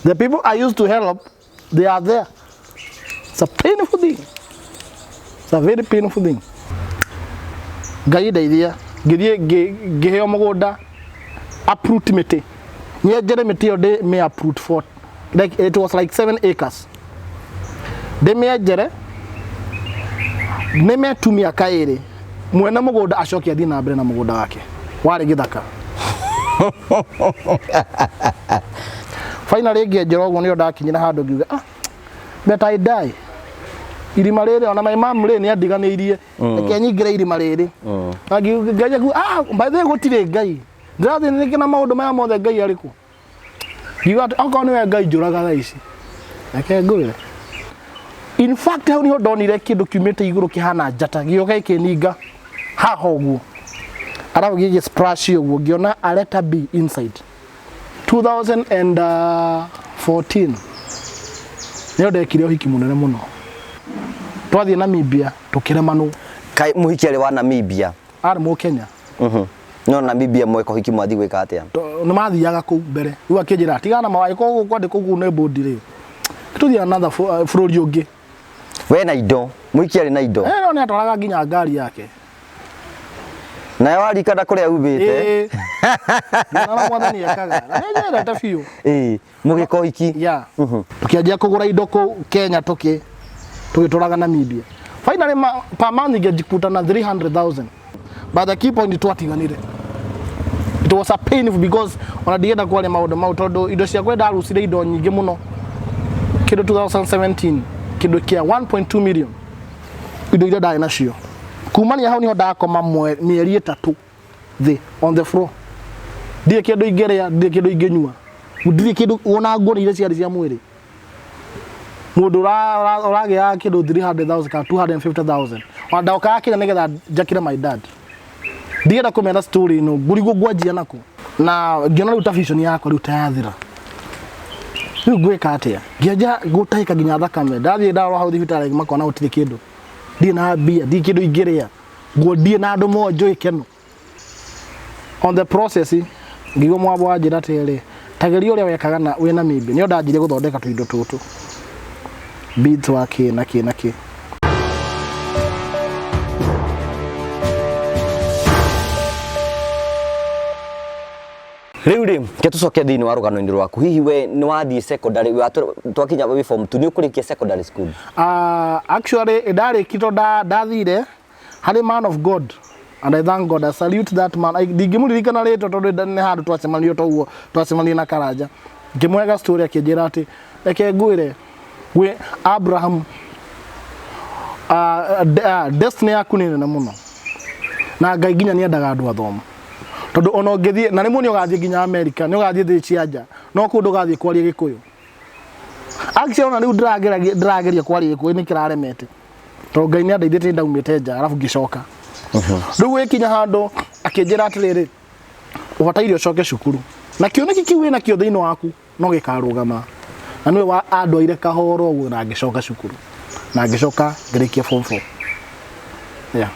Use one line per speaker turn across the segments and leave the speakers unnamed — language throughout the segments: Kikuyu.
The people I used to help, they are there. It's a painful thing. It's a very painful thing. Ngai ndeithia, ngĩthiĩ ngĩheo mũgũnda, uproot mĩtĩ, nyenjere mĩtĩ ĩyo ndĩ mĩ uproot for like it was like 7 acres, ndĩmĩenjere nĩme tu mĩaka 2, mwene mũgũnda acoke athiĩ na mbere na mũgũnda wake warĩ gĩthaka. Finally ngĩenjera ũguo, nĩyo ndakinyire handũ ngiuga, "Ah, better I die." Irima rĩrĩ ona my mom rĩ nĩ andiganĩirie, reke nyingĩre irima rĩrĩ. Na ngiuga kuga, "Ah, by the way, gũtirĩ Ngai, ndĩrathĩnĩke na maũndũ maya mothe, Ngai arĩkũ?" Ngiuga atĩ okorwo nĩwe Ngai, njũraga thaa ici, reke ngũrĩre. In fact, hau niho ndonire kĩndũ kiumĩte igũrũ kĩhana njata gĩũka gĩkĩninga haha ũguo, arabu gĩgĩ splash ũguo, ngĩona a letter B inside. 2014 nĩyo ndekire ũhiki mũnene mũno, twathiĩ Namibia tũkĩremanwo.
Kaĩ mũhiki arĩ wa Namibia?
Arĩ Mũkenya.
No Namibia mweka ũhiki mwathiĩ gwĩka atĩa?
Nĩ mathiaga kũu mbere, rĩu akĩnjĩra tigana na mawaĩ kũu kwandĩkwo kũu nĩ bũndi rĩ, tũthiĩ another bũrũri ũngĩ.
We na indo, mũhiki arĩ na indo?
Eh, no nĩ atwaraga nginya ngari yake.
Nayo warikana kũrĩa umĩte.
Ĩĩ, na Mwathani ekaga na nĩ nyendete biũ.
Ĩĩ, mũgĩka ũhiki.
Ya, tukianjia kũgũra indo kũu Kenya, tũgĩtwaraga Namibia. Finally per month ingejikuta na 300,000, but the key point, twatiganire. It was a painful because ona ndigenda kwaria maũndũ mau, tondũ indo ciakwa ndarucire indo nyingĩ mũno kĩndũ 2017, kĩndũ kĩa 1.2 million, indo iria ndarĩ nacio. Kumania hau niho ndakoma mĩeri 3 thĩ on the floor, ndirĩ kĩndũ ingĩrĩa, ndirĩ kĩndũ ingĩnyua, ndirĩ kĩndũ ona nguo iria ciarĩ cia mwĩrĩ. Mũndũ ũragĩaga kĩndũ 300,000 kana 250,000, ona ndokaga Kenya nĩgetha njakĩre my dad. Ndigenda kũmera story ĩno, ngũrigwo ngwanjia naku, na ngĩona rĩu ta vision yakwa rĩu ta yathira, rĩu ngwĩka atĩa? Ngĩanjia gũtahĩka nginya thakame. Ndathiĩ ndarora hau thibitarĩ, makona gũtirĩ kĩndũ, ndirĩ na mbia, ndirĩ kĩndũ ingĩrĩa, nguo ndirĩ na andũ moĩ njũĩ keno. On the process ngĩigua mwambo wa njĩra atĩrĩrĩ, tageria ũrĩa wekaga na wĩ Namibia. Nĩyo ndanjirie gũthondeka tũindo tũtũ, beads wa kĩ na kĩ na kĩ.
Rĩu rĩ, ke tũcoke thĩinĩ wa rũgano-inĩ rwaku. Hihi we nĩ wathiĩ secondary, twakinya wĩ form 2, nĩ ũkũrĩkia secondary school?
Actually ndarĩki to ndathire harĩ man of God, and I thank God, I salute that man. Ndingĩmũririkana rĩtwa tondũ nĩ handũ twacemanirio toguo, twacemanirie na Karanja, ngĩmwega story, akĩnjĩra atĩ reke ngwĩre, gwĩ Abraham, destiny yaku nĩ nene mũno, na Ngai nginya nĩ endaga andũ athomu, tondũ ona ũngĩthiĩ na rĩmwe nĩ ũgathiĩ nginya America, nĩ ũgathiĩ thĩ cia nja, no kũndũ ũgathiĩ kwaria Gĩkũyũ. Actually, ona rĩu ndĩrageria kwaria Gĩkũyũ nĩ kĩraremete, tondũ Ngai nĩ andeithĩtie, ndaumĩte nja arabu ngĩcoka. Rĩu gwĩkinya handũ akĩnjĩra atĩrĩrĩ, ũbataire ũcoke cukuru na kĩoneki kĩu wĩnakĩo thĩinĩ waku no gĩkarũgama. Na nĩwe wa andwaire kahoro ũguo, na ngĩcoka cukuru na ngĩcoka ngĩrĩkia form 4, yeah.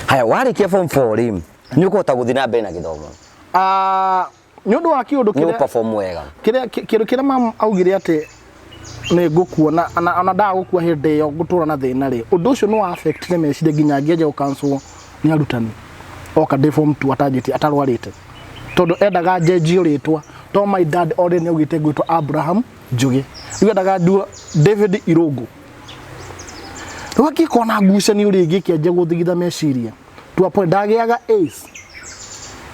Haya, warĩkia form 4 rĩ, nĩ ũkũhota gũthiĩ na mbere na gĩthomo?
Ah, nĩ ũndũ wa kĩũndũ
Nĩ
kĩrĩa
ũperform wega?
Kĩrĩa kĩndũ kĩrĩa mam augire atĩ nĩ ngũkua na ona ndaga gũkua hĩndĩ ĩyo ngũtũra na thĩna rĩ, ũndũ ũcio nĩ wa affectire meciria nginya ngĩanjia gũkanswo nĩ arutani oka ndĩ form 2 atanjĩtie atarwarĩte, tondũ endaga njenjio rĩtwa, to my dad already nĩ augĩte ngwĩtwo Abraham Njũgĩ, rĩu endaga nduo David Irũngũ. Rĩu angĩkorwo na ngucanio rĩngĩ ĩkĩanjia gũthigitha meciria to a point ndagĩaga A's,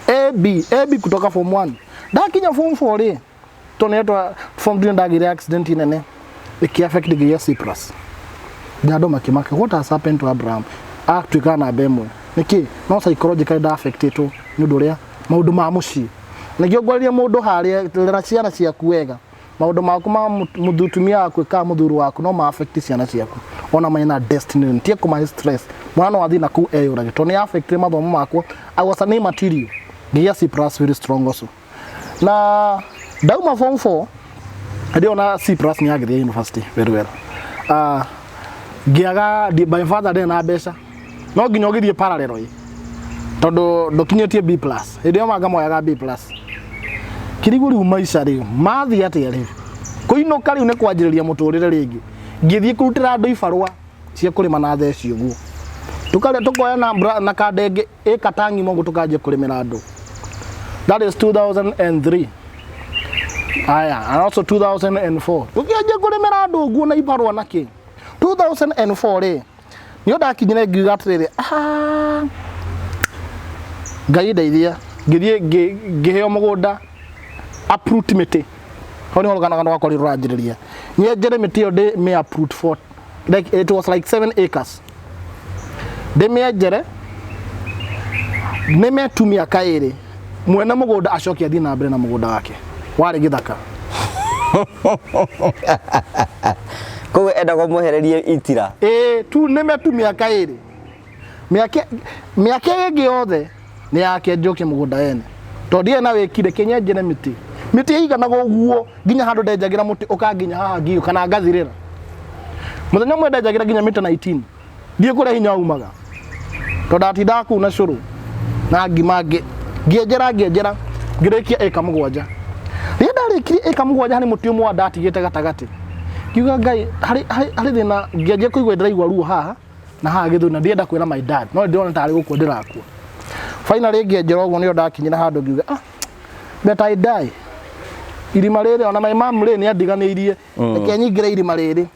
A B A B kutoka form 1. Ndakinya form 4 rĩ, tondũ nĩ form 2 ndagĩire accident nene ĩkĩ affect ngĩgĩa C plus. Nginya andũ makĩmaka, "What has happened to Abraham? Atuĩkaga namba 1 nĩkĩ?" No psychologically nda affectĩtwo nĩ ũndũ ũrĩa maũndũ ma mũciĩ. Nĩkĩo ngwarĩria mũndũ harĩa, rera ciana ciaku wega. Maũndũ maku ma mũtumia waku kana mũthuri waku no ma affect ciana ciaku, ona mena destiny tie kũmahe stress. Mwana no athiĩ na kũu eyũrage, tondũ nĩ affectire mathomo makwa. I was an A material, ngĩgĩa C plus, very strong also. Na ndauma form 4 ndĩona C plus nĩ yagĩthia university very well. Ngĩaga my father ndarĩ na mbeca, no nginya ũgĩthiĩ parallel ĩ, tondũ ndũkinyĩtie B plus. Hĩndĩ ĩyo manga moyaga B plus. Kĩrigũ rĩu maica rĩu mathiĩ atĩa rĩu? Kũinũka rĩu nĩ kwanjĩrĩria mũtũrĩre rĩngĩ. Ngĩthiĩ kũrutĩra andũ ibarũa cia kũrĩma na theci ũguo. Tũkarĩa tũkoya na, na kandenge ĩka ta ng'ima ũguo tũkanjia kũrĩmĩra andũ. That is 2003. Aya, and also 2004. Tũkĩanjia kũrĩmĩra andũ ũguo na ibarũa na kĩ. 2004 rĩ, nĩo ndakinyire ngiuga atĩrĩrĩ, ah, Ngai ndeithia. Ngĩthiĩ ngĩheo mũgũnda uproot mĩtĩ. Hau nĩho rũgano rwakwa rĩu rũranjĩrĩria. Nyenjere mĩtĩ ĩyo ndĩ mĩ uproot for like it was like 7 acres. Ndĩmĩenjere nĩme tu mĩaka ĩrĩ mwene mũgũnda acoke athiĩ na mbere na mũgũnda wake warĩ gĩthaka.
Koguo endaga ũmwehererie itira.
Ĩĩ tu nĩme tu mĩaka ĩrĩ. Mĩaka mĩaka ĩngĩ yothe nĩ yake njoke mũgũnda wene. Tondũ ndiarĩ na wĩki reke nyenjere mĩtĩ. Mĩtĩ ĩiganaga ũguo nginya handũ ndenjagĩra mũtĩ ũkanginya haha ngiũ kana ngathirĩra. Mũthenya ũmwe ndenjagĩra nginya mita 19. Ndiĩ kũrĩa hinya umaga. Tondũ ndatindaga kũu na cũrũ na ngima ngĩenjera ngĩenjera ngĩrĩkia ĩka mũgwanja. Rĩrĩa ndarĩkirie ĩka mũgwanja harĩ mũtĩ ũmwe ndatigĩte gatagatĩ. Ngiuga Ngai harĩ harĩ harĩ thĩna ngĩanjia kũigua ndĩraigua ruo haha na haha gĩthũri na ndienda kwĩra my dad no ndĩrona tarĩ gũkua ndĩrakua. Finally ngĩenjera ũguo nĩyo ndakinyire handũ ngiuga ah better I die. Irima rĩrĩ ona my mom rĩ nĩ andiganĩirie reke nyingĩre irima rĩrĩ.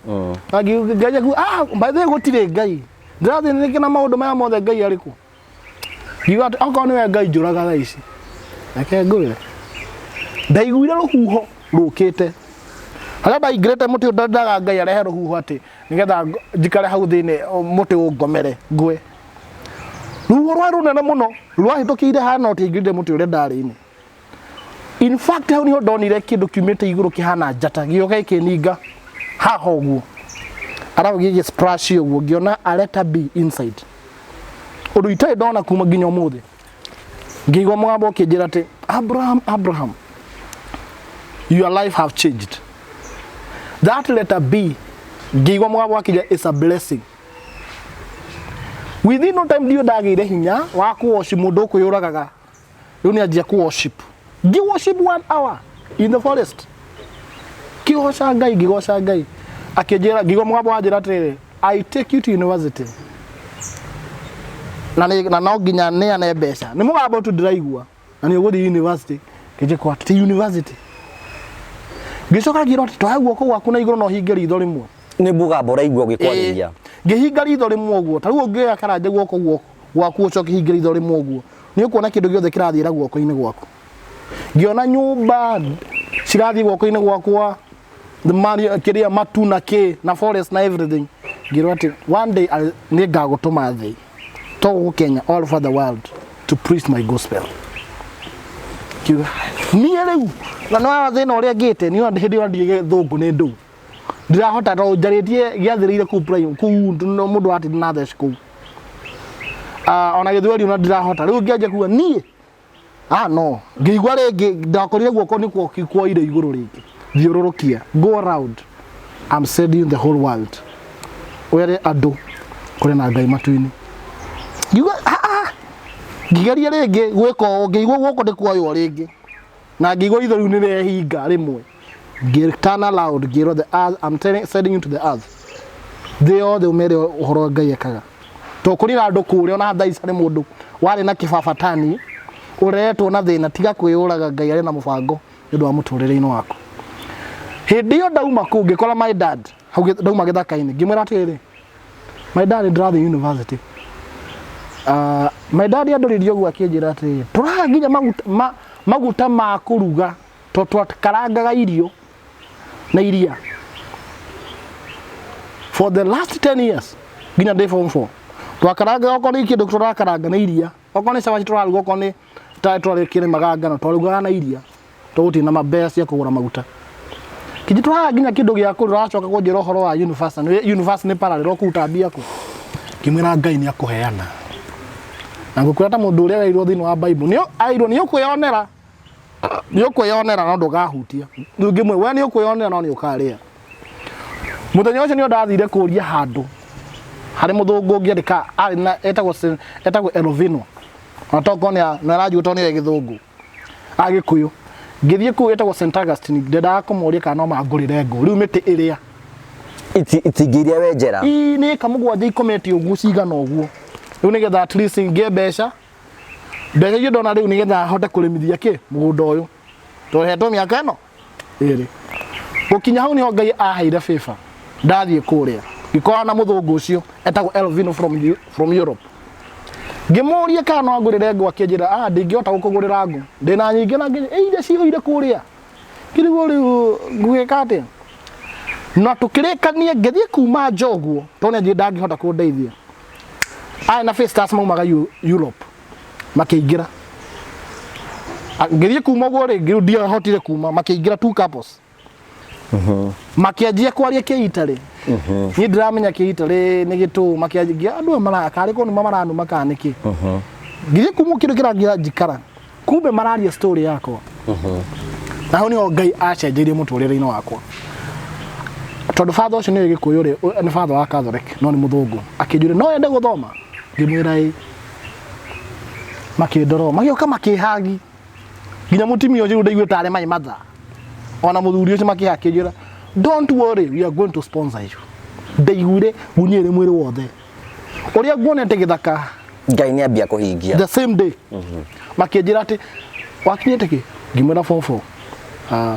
Na ngiuga kuga ah by the way gũtirĩ Ngai. Ndĩrathĩnĩka na maũndũ maya mothe Ngai arĩ kũ? Ngiuga atĩ okorwo nĩwe Ngai njũraga thaa ici. Reke ngũrĩre. Ndaiguire rũhuho rũkĩte. Harĩa ndaingĩrĩte mũtĩ ũyũ ndendaga Ngai arehe rũhuho atĩ nĩgetha njikare hau thĩinĩ mũtĩ ũngomere ngwe. Rũhuho rwarĩ rũnene mũno rwahĩtũkĩire haha no rũtiaingĩrire mũtĩ ũrĩa ndarĩ-inĩ. In fact hau niho ndonire kĩndũ kiumĩte igũrũ kĩhana njata gĩũka gĩkĩninga haha ũguo. Arabu gĩgĩ splash ũguo ngĩona a letter B inside. Ũndũ itarĩ ndona kuma nginya ũmũthĩ. Ngĩigua mũgambo ũkĩnjĩra atĩ Abraham, Abraham, your life have changed. That letter B ngĩigua mũgambo wakĩnjĩra is a blessing. Within no time ndio ndagĩire hinya wa kũ worship mũndũ ũkwĩyũragaga rĩu nĩ anjia kũ worship. Ngĩ worship one hour in the forest. Ngĩgoca Ngai, ngĩgoca Ngai. Akĩnjĩra, ngĩigua mũgambo wanjĩra atĩrĩrĩ, I take you to university. Na nĩ na no nginya neane mbeca. Nĩ mũgambo tu ndĩraigua. Na nĩ ũgũthiĩ university. Ngĩnjĩkwo atĩ ti university. Ngĩcoka ngĩrwo atĩ twaya guoko gwaku na igũrũ na ũhinge ritho rĩmwe.
Nĩ mũgambo ũraigua ũgĩkwarĩria.
Ngĩhinga ritho rĩmwe ũguo. Ta rĩu ũngĩoya karanja guoko gwaku ũcoke ũhinge ritho rĩmwe ũguo. Nĩ ũkuona kĩndũ gĩothe kĩrathiĩra guoko-inĩ gwaku. Ngĩona nyũmba cirathiĩ guoko-inĩ gwakwa, kĩrĩa matu na kĩ na forest na everything. Ngĩrwo atĩ one day nĩ ngagũtũma thĩ to gũkũ Kenya, all over the world to preach my gospel. Kiuga niĩ rĩu na nĩ thĩna ũrĩa ngĩte niĩ ona hĩndĩ ĩyo ndiĩ gĩthũngũ nĩ ndũu ndirahota tondũ njarĩtie gĩathĩrĩire kũu prime kũu mũndũ atinda na theci kũu. Ah, ona gĩthweri ona ndirahota rĩu ngĩanjia kuga niĩ ah no ngĩigua rĩngĩ ndakorire guoko nĩ kuoire igũrũ rĩngĩ thiũrũrũkia go around I'm sending the whole world were andũ kũrĩ na Ngai matu-inĩ. Ngiuga ah ah ngĩgeria rĩngĩ gwĩka ũũ ngĩigua guoko nĩ kuoywo rĩngĩ na ngĩigua itho rĩu nĩ rĩehinga rĩmwe ngĩ turn around ngĩrwo the earth I'm telling, sending you to the earth thĩ yothe ũmere ũhoro Ngai ekaga to kũrĩ na andũ kũrĩa ona thaa ici harĩ mũndũ warĩ na kĩbabatani ũreretwo na thĩna tiga kwĩyũraga Ngai arĩ na mũbango nĩ ũndũ wa mũtũrĩre-inĩ waku. Hĩndĩ ĩyo ndauma kũu ngĩkora my dad hau ndauma gĩthaka-inĩ ngĩmwĩra atĩrĩrĩ my dad ndĩrathiĩ university. My dad andũrĩrie ũguo akĩnjĩra atĩrĩrĩ tũraga nginya maguta, maguta ma kũruga to twakarangaga irio na iria for the last 10 years nginya ndĩ form 4 twakarangaga okorwo nĩ kĩndũ tũrakaranga na iria okorwo nĩ cabaci tũraruga okorwo nĩ ta twarĩkĩrĩmaga ngano twarugaga na iria tondũ gũtirĩ na mbeca cia kũgũra maguta kinyi tũraga nginya kĩndũ gĩa kũrĩa ũracoka kũnjĩra ũhoro wa university nĩ university nĩ parallel ũkũruta mbia kũ ngĩmwĩra Ngai nĩ akũheana na ngũkwĩra ta mũndũ ũrĩa werirwo thĩinĩ wa Bible nĩ airwo nĩ ũkwĩyonera nĩ ũkwĩyonera no ndũkahutia rĩu ngĩmwĩra we nĩ ũkwĩyonera no nĩ ũkarĩa mũthenya ũcio nĩo ndathire kũria handũ harĩ mũthũngũ ũngĩandĩka arĩ na etagwo etagwo Elovino ona tokorwo nĩ aranjua tondũ nĩ gĩthũngũ agĩkũyũ Ngĩthiĩ kũu ĩtagwo St Augustine, ndendaga kũmoria kana no mangũrĩre ngũ. Rĩu mĩtĩ ĩrĩa
Itingĩ iria wenjera.
Ii nĩ ĩka mũgwanja ikomete ũguo cigana ũguo. Rĩu nĩgetha at least ngĩe mbeca. Mbeca icio ndona rĩu nĩgetha hote kũrĩmithia kĩ mũgũnda ũyũ. Tondũ hetwo mĩaka ĩno ĩrĩ. Gũkinya hau nĩho Ngai aheire favor. Ndathiĩ kũrĩa. Ngĩkorana na mũthũngũ ũcio etagwo Elvino from Europe. Ngĩmũria kana no angũrĩre ngũ, akĩnjĩra, ah, ndingĩhota gũkũgũrĩra ngũ. Ndĩna nyingĩ na nginya iria cihũire kũrĩa. Ngĩrigwo rĩu ngũgĩka atĩa? Na tũkĩrĩkania ngĩthiĩ kuma nja ũguo tondũ nĩanjĩrire ndangĩhota kũndeithia. Aya na Festus maumaga Europe makĩingĩra. Ngĩthiĩ kuma ũguo rĩngĩ rĩu ndiahotire kuma, makĩingĩra two couples. Makĩanjia kwaria kĩitarĩ. Niĩ ndiramenya kĩitarĩ nĩ gĩtũ, makĩanjia andũ aya mara karĩ kũnuma maranuma kana nĩkĩ. Ngĩthiĩ kuma kĩndũ kĩrangira njikara. Kumbe mararia story yakwa. Na hau niho Ngai acenjeirie mũtũrĩre-inĩ wakwa. Tondũ father ũcio nĩ Gĩkũyũ rĩ, nĩ father wa Catholic no nĩ mũthũngũ. Akĩnjũria no wende gũthoma? Ngĩmwĩra ĩĩ. Makĩndora magĩũka makĩhagi. Nginya mũtumia ũcio rĩu ndaiguĩte tarĩ my mother. Ona mũthuri ũcio makĩha akĩnjĩra don't worry, we are going to sponsor you. Ndaiguire ngunyĩre mwĩrĩ wothe. Ũrĩa nguonete gĩthaka
Ngai nĩ ambia kũhingia.
The same day makĩnjĩra atĩ wakinyĩte kĩ, ngĩmwĩra form four. Ah,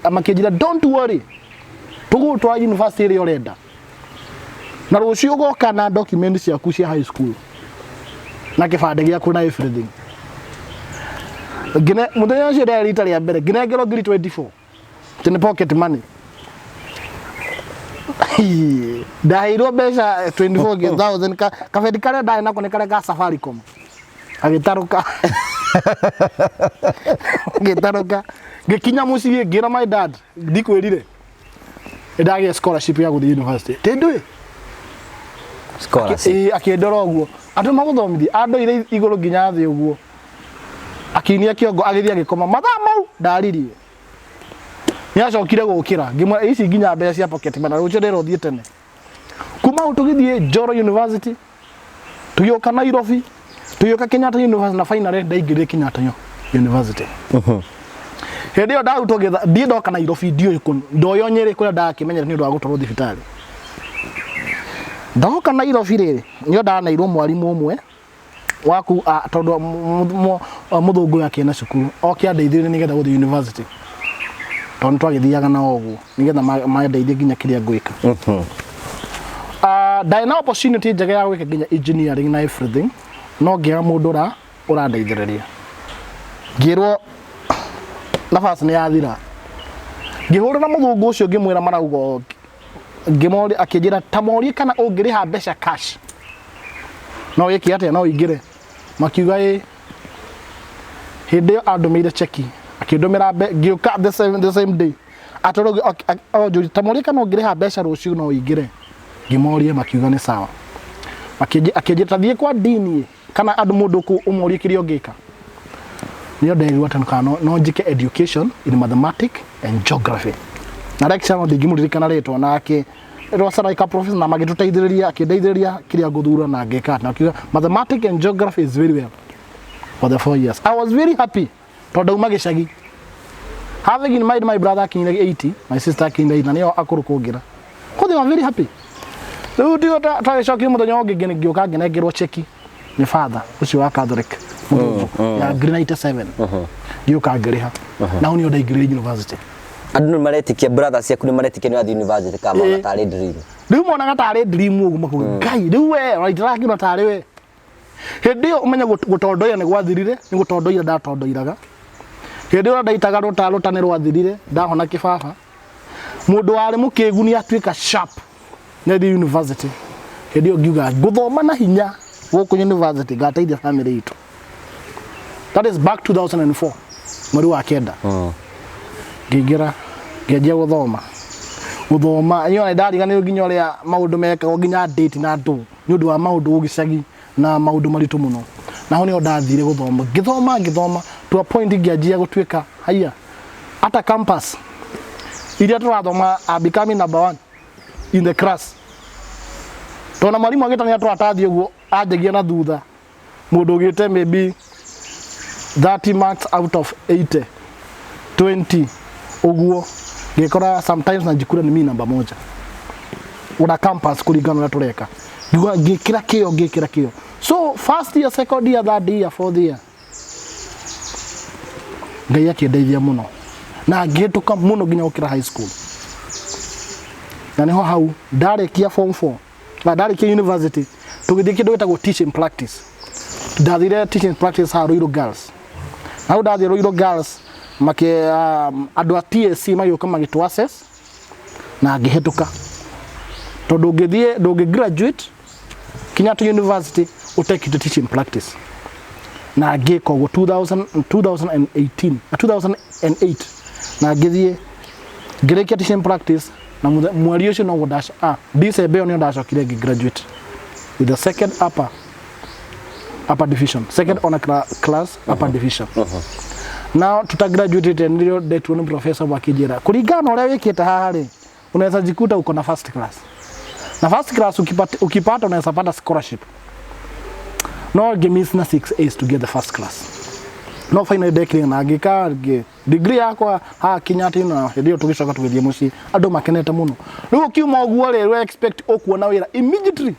makĩnjĩra don't worry, tũgũgũtwara university ĩrĩa ũrenda na rũciũ ũgoka na document ciaku cia high school na kĩbandĩ gĩaku na everything. Ngine mũthenya ũcio ndarĩ rita rĩa mbere ngĩnengerwo ngiri 24 atĩ nĩ pocket money. Ndaheirwo mbeca 24,000, kabeti karĩa ndarĩ nako nĩ karĩa ka Safaricom, agĩtarũka ngĩtarũka ngĩkinya mũciĩ, ngĩra my dad, ndikwĩrire ndagĩa scholarship ya gũthiĩ university tĩndũĩ.
Scholarship.
Ĩĩ, akĩndora ũguo andũ magũthomithia andoire igũrũ nginya thĩ ũguo, akinia kĩongo, agĩthiĩ agĩkoma. Mathaa mau ndaririe, nĩ acokire gũkĩra, ngĩmwĩra ici nginya mbeca cia pocket money, rũciũ ndĩrwo thiĩ tene. Kuma hau tũgĩthiĩ Njoro University, tũgĩũka Nairobi, tũgĩũka Kenyatta University, na finally ndaingĩrire Kenyatta University. Hĩndĩ ĩyo ndarutwo ngĩtha ndiĩ ndoka Nairobi, ndiũĩ kũ ndoyo Nyĩrĩ kũrĩa ndakĩmenyera nĩ ũndũ wa gũtwarwo thibitarĩ. Ndoka Nairobi rĩrĩ nĩo ndaneirwo mwarimũ ũmwe waku tondũ mũthũngũ ũyũ akĩna cukuru oke andeithĩrĩrie nĩgetha gũthiĩ university, tondũ nĩtwagĩthiaga nao ũguo nĩgetha mandeithie nginya kĩrĩa ngwĩka. Ndarĩ na opportunity njega ya gwĩka nginya engineering na everything, no ngĩaga mũndũ ũrandeithĩrĩria. Ngĩrwo nafasi nĩ yathira. Ngĩhũrĩra mũthũngũ ũcio ngĩmwĩra marauga ũũ. Ngĩmoria, akĩnjĩra ta morie kana ũngĩrĩha mbeca cash no wĩke atĩa, no ũingĩre. Makiuga ĩ. Hĩndĩ ĩyo andũmĩire cheki, akĩndũmĩra ngĩũka the same day. Atũrũgi onjũria ta morie kana ũngĩrĩha mbeca rũciũ no ũingĩre. Ngĩmoria, makiuga nĩ sawa. Akĩnjĩra ta thiĩ kwa dini kana andũ mũndũ kũ ũmorie kĩrĩa ũngĩka. Nĩyo nderirwo atĩ kana no njĩke education in mathematics and geography. Na lecturer no ndingĩmũririkana rĩtwa nake, it was like a professor, na magĩtũteithĩrĩria, akĩndeithĩrĩria kĩrĩa ngũthura na ngĩka, na akiuga mathematics and geography is very well for the 4 years. I was very happy tondũ ndauma gĩcagi, having in mind my brother akinyire 80, my sister akinyire 80, na nĩo akũrũ kũngĩra. Ko they were very happy. Rĩu ndio twagĩcokire mũthenya ũngĩ ngĩũka ngĩnengerwo cheki nĩ father ũcio wa Catholic mũthũngũ ya ngiri 97, ngĩũka ngĩrĩha, na hau nĩho ndaingĩrire university.
Andũ nĩ maretĩkia, brothers ciaku nĩ maretĩkia nĩ wathiĩ university kana mona tarĩ dream?
Rĩu monaga tarĩ dream ũguo, makuga Ngai rĩu we ona itirakĩona tarĩ we. Hĩndĩ ĩyo ũmenye gũtondoira nĩ gwathirire, nĩ gũtondoira ndatondoiraga. Hĩndĩ ĩyo ndaitaga rũta, rũta nĩ rwathirire, ndahona kĩbaba. Mũndũ warĩ mũkĩgu nĩ atuĩka sharp nĩ athiĩ university. Hĩndĩ ĩyo ngiuga ngũthoma na hinya gũkũ university ngateithia family itũ. That is back 2004 mweri wa kenda. Ngĩingĩra, ngĩanjia gũthoma gũthoma. Niĩ ona ndariganĩrwo nginya ũrĩa maũndũ mekagwo, nginya date na ndũ, nĩ ũndũ wa maũndũ gĩcagi na maũndũ maritũ mũno. Na hau nĩho ndathire gũthoma, ngĩthoma ngĩthoma to a point ngĩanjia gũtuĩka haiya hata campus iria tũrathoma, I'm becoming number one in the class, tondũ mwarimũ agĩtania tũratathi ũguo anjagia na thutha mũndũ ũgĩte maybe 30 marks out of 80. 20 ũguo. Ngĩkora sometimes najikura ni mimi namba moja una campus kũringana na ũrĩa tũreka. Ngiuga ngĩkĩra kĩo, ngĩkĩra kĩo. So first year, second year, third year, fourth year, Ngai akĩndeithia mũno na ngĩhĩtũka mũno nginya gũkĩra high school. Na nĩho hau ndarĩkia form 4 na ndarĩkia university, tũgĩthiĩ kĩndũ gĩtagwo teaching practice. Ndathire teaching practice ha Ruiru Girls. Na hau ndathiĩ Ruiru Girls, makĩ andũ a TSC magĩũka magĩtũ assess na ngĩhĩtũka, tondũ ũngĩthiĩ, ndũngĩ graduate Kenyatta University ũtekĩte teaching practice. Na ngĩka ũguo 2000, 2018 na 2008, na ngĩthiĩ ngĩrĩkia teaching practice na mweri ũcio noguo December ĩyo nĩyo ndacokire ngĩ graduate with the second upper division, second honor class upper division. Now tuta graduate, nĩrĩo ndetirwo nĩ professor, makĩnjĩra, kũringana na ũrĩa wĩkĩte haha rĩ, unaweza jikuta uko na first class, na first class ukipata unaweza pata scholarship. No ngĩmiss na 6 A's to get the first class. No finally ndekire na ngĩka degree yakwa haha Kenyatta. Na hĩndĩ ĩyo tũgĩcoka tũgĩthiĩ mũciĩ andũ makenete mũno. Rĩu ũkiuma ũguo rĩ, we expect ũkuona wĩra immediately?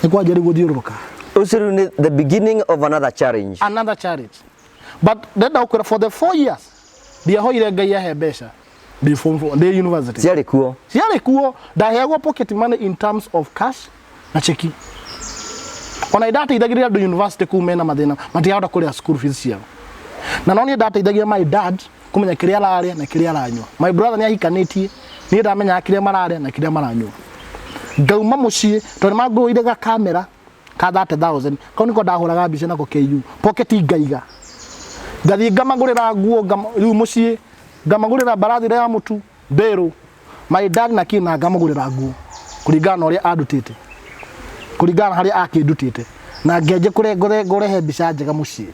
Nĩ kwanjia rĩu gũthiũrũrũka.
Ũcio rĩu nĩ the beginning of another challenge.
Another challenge. But ndenda gũkwĩra, for the 4 years ndiahoire Ngai ahe mbeca ndĩ form four, ndĩ university.
Ciarĩ kuo?
Ciarĩ kuo. Ndaheagwo pocket money in terms of cash na cheki. Ona ndateithagĩrĩria andũ university kũu mena mathĩna, matirahota kũrĩha school fees ciao. Na no niĩ ndateithagia my dad kũmenya kĩrĩa ararĩa na kĩrĩa aranyua. My brother nĩ ahikanĩtie, niĩ ndamenyaga kĩrĩa mararĩa na kĩrĩa maranyua. Ngauma mũciĩ tondũ nĩ mangũrĩire ga kamera ka 30,000, kau nĩko ndahũraga mbica nako KU pocket. Ngaiga, ngathiĩ ngamagũrĩra nguo, rĩu mũciĩ ngamagũrĩra mbarathi ya mũtu mbĩrũ, my dad na kĩ, na ngamũgũrĩra nguo kũringana na ũrĩa andutĩte, kũringana na harĩa akĩndutĩte. Na ngĩanjia kũrehe mbica njega mũciĩ.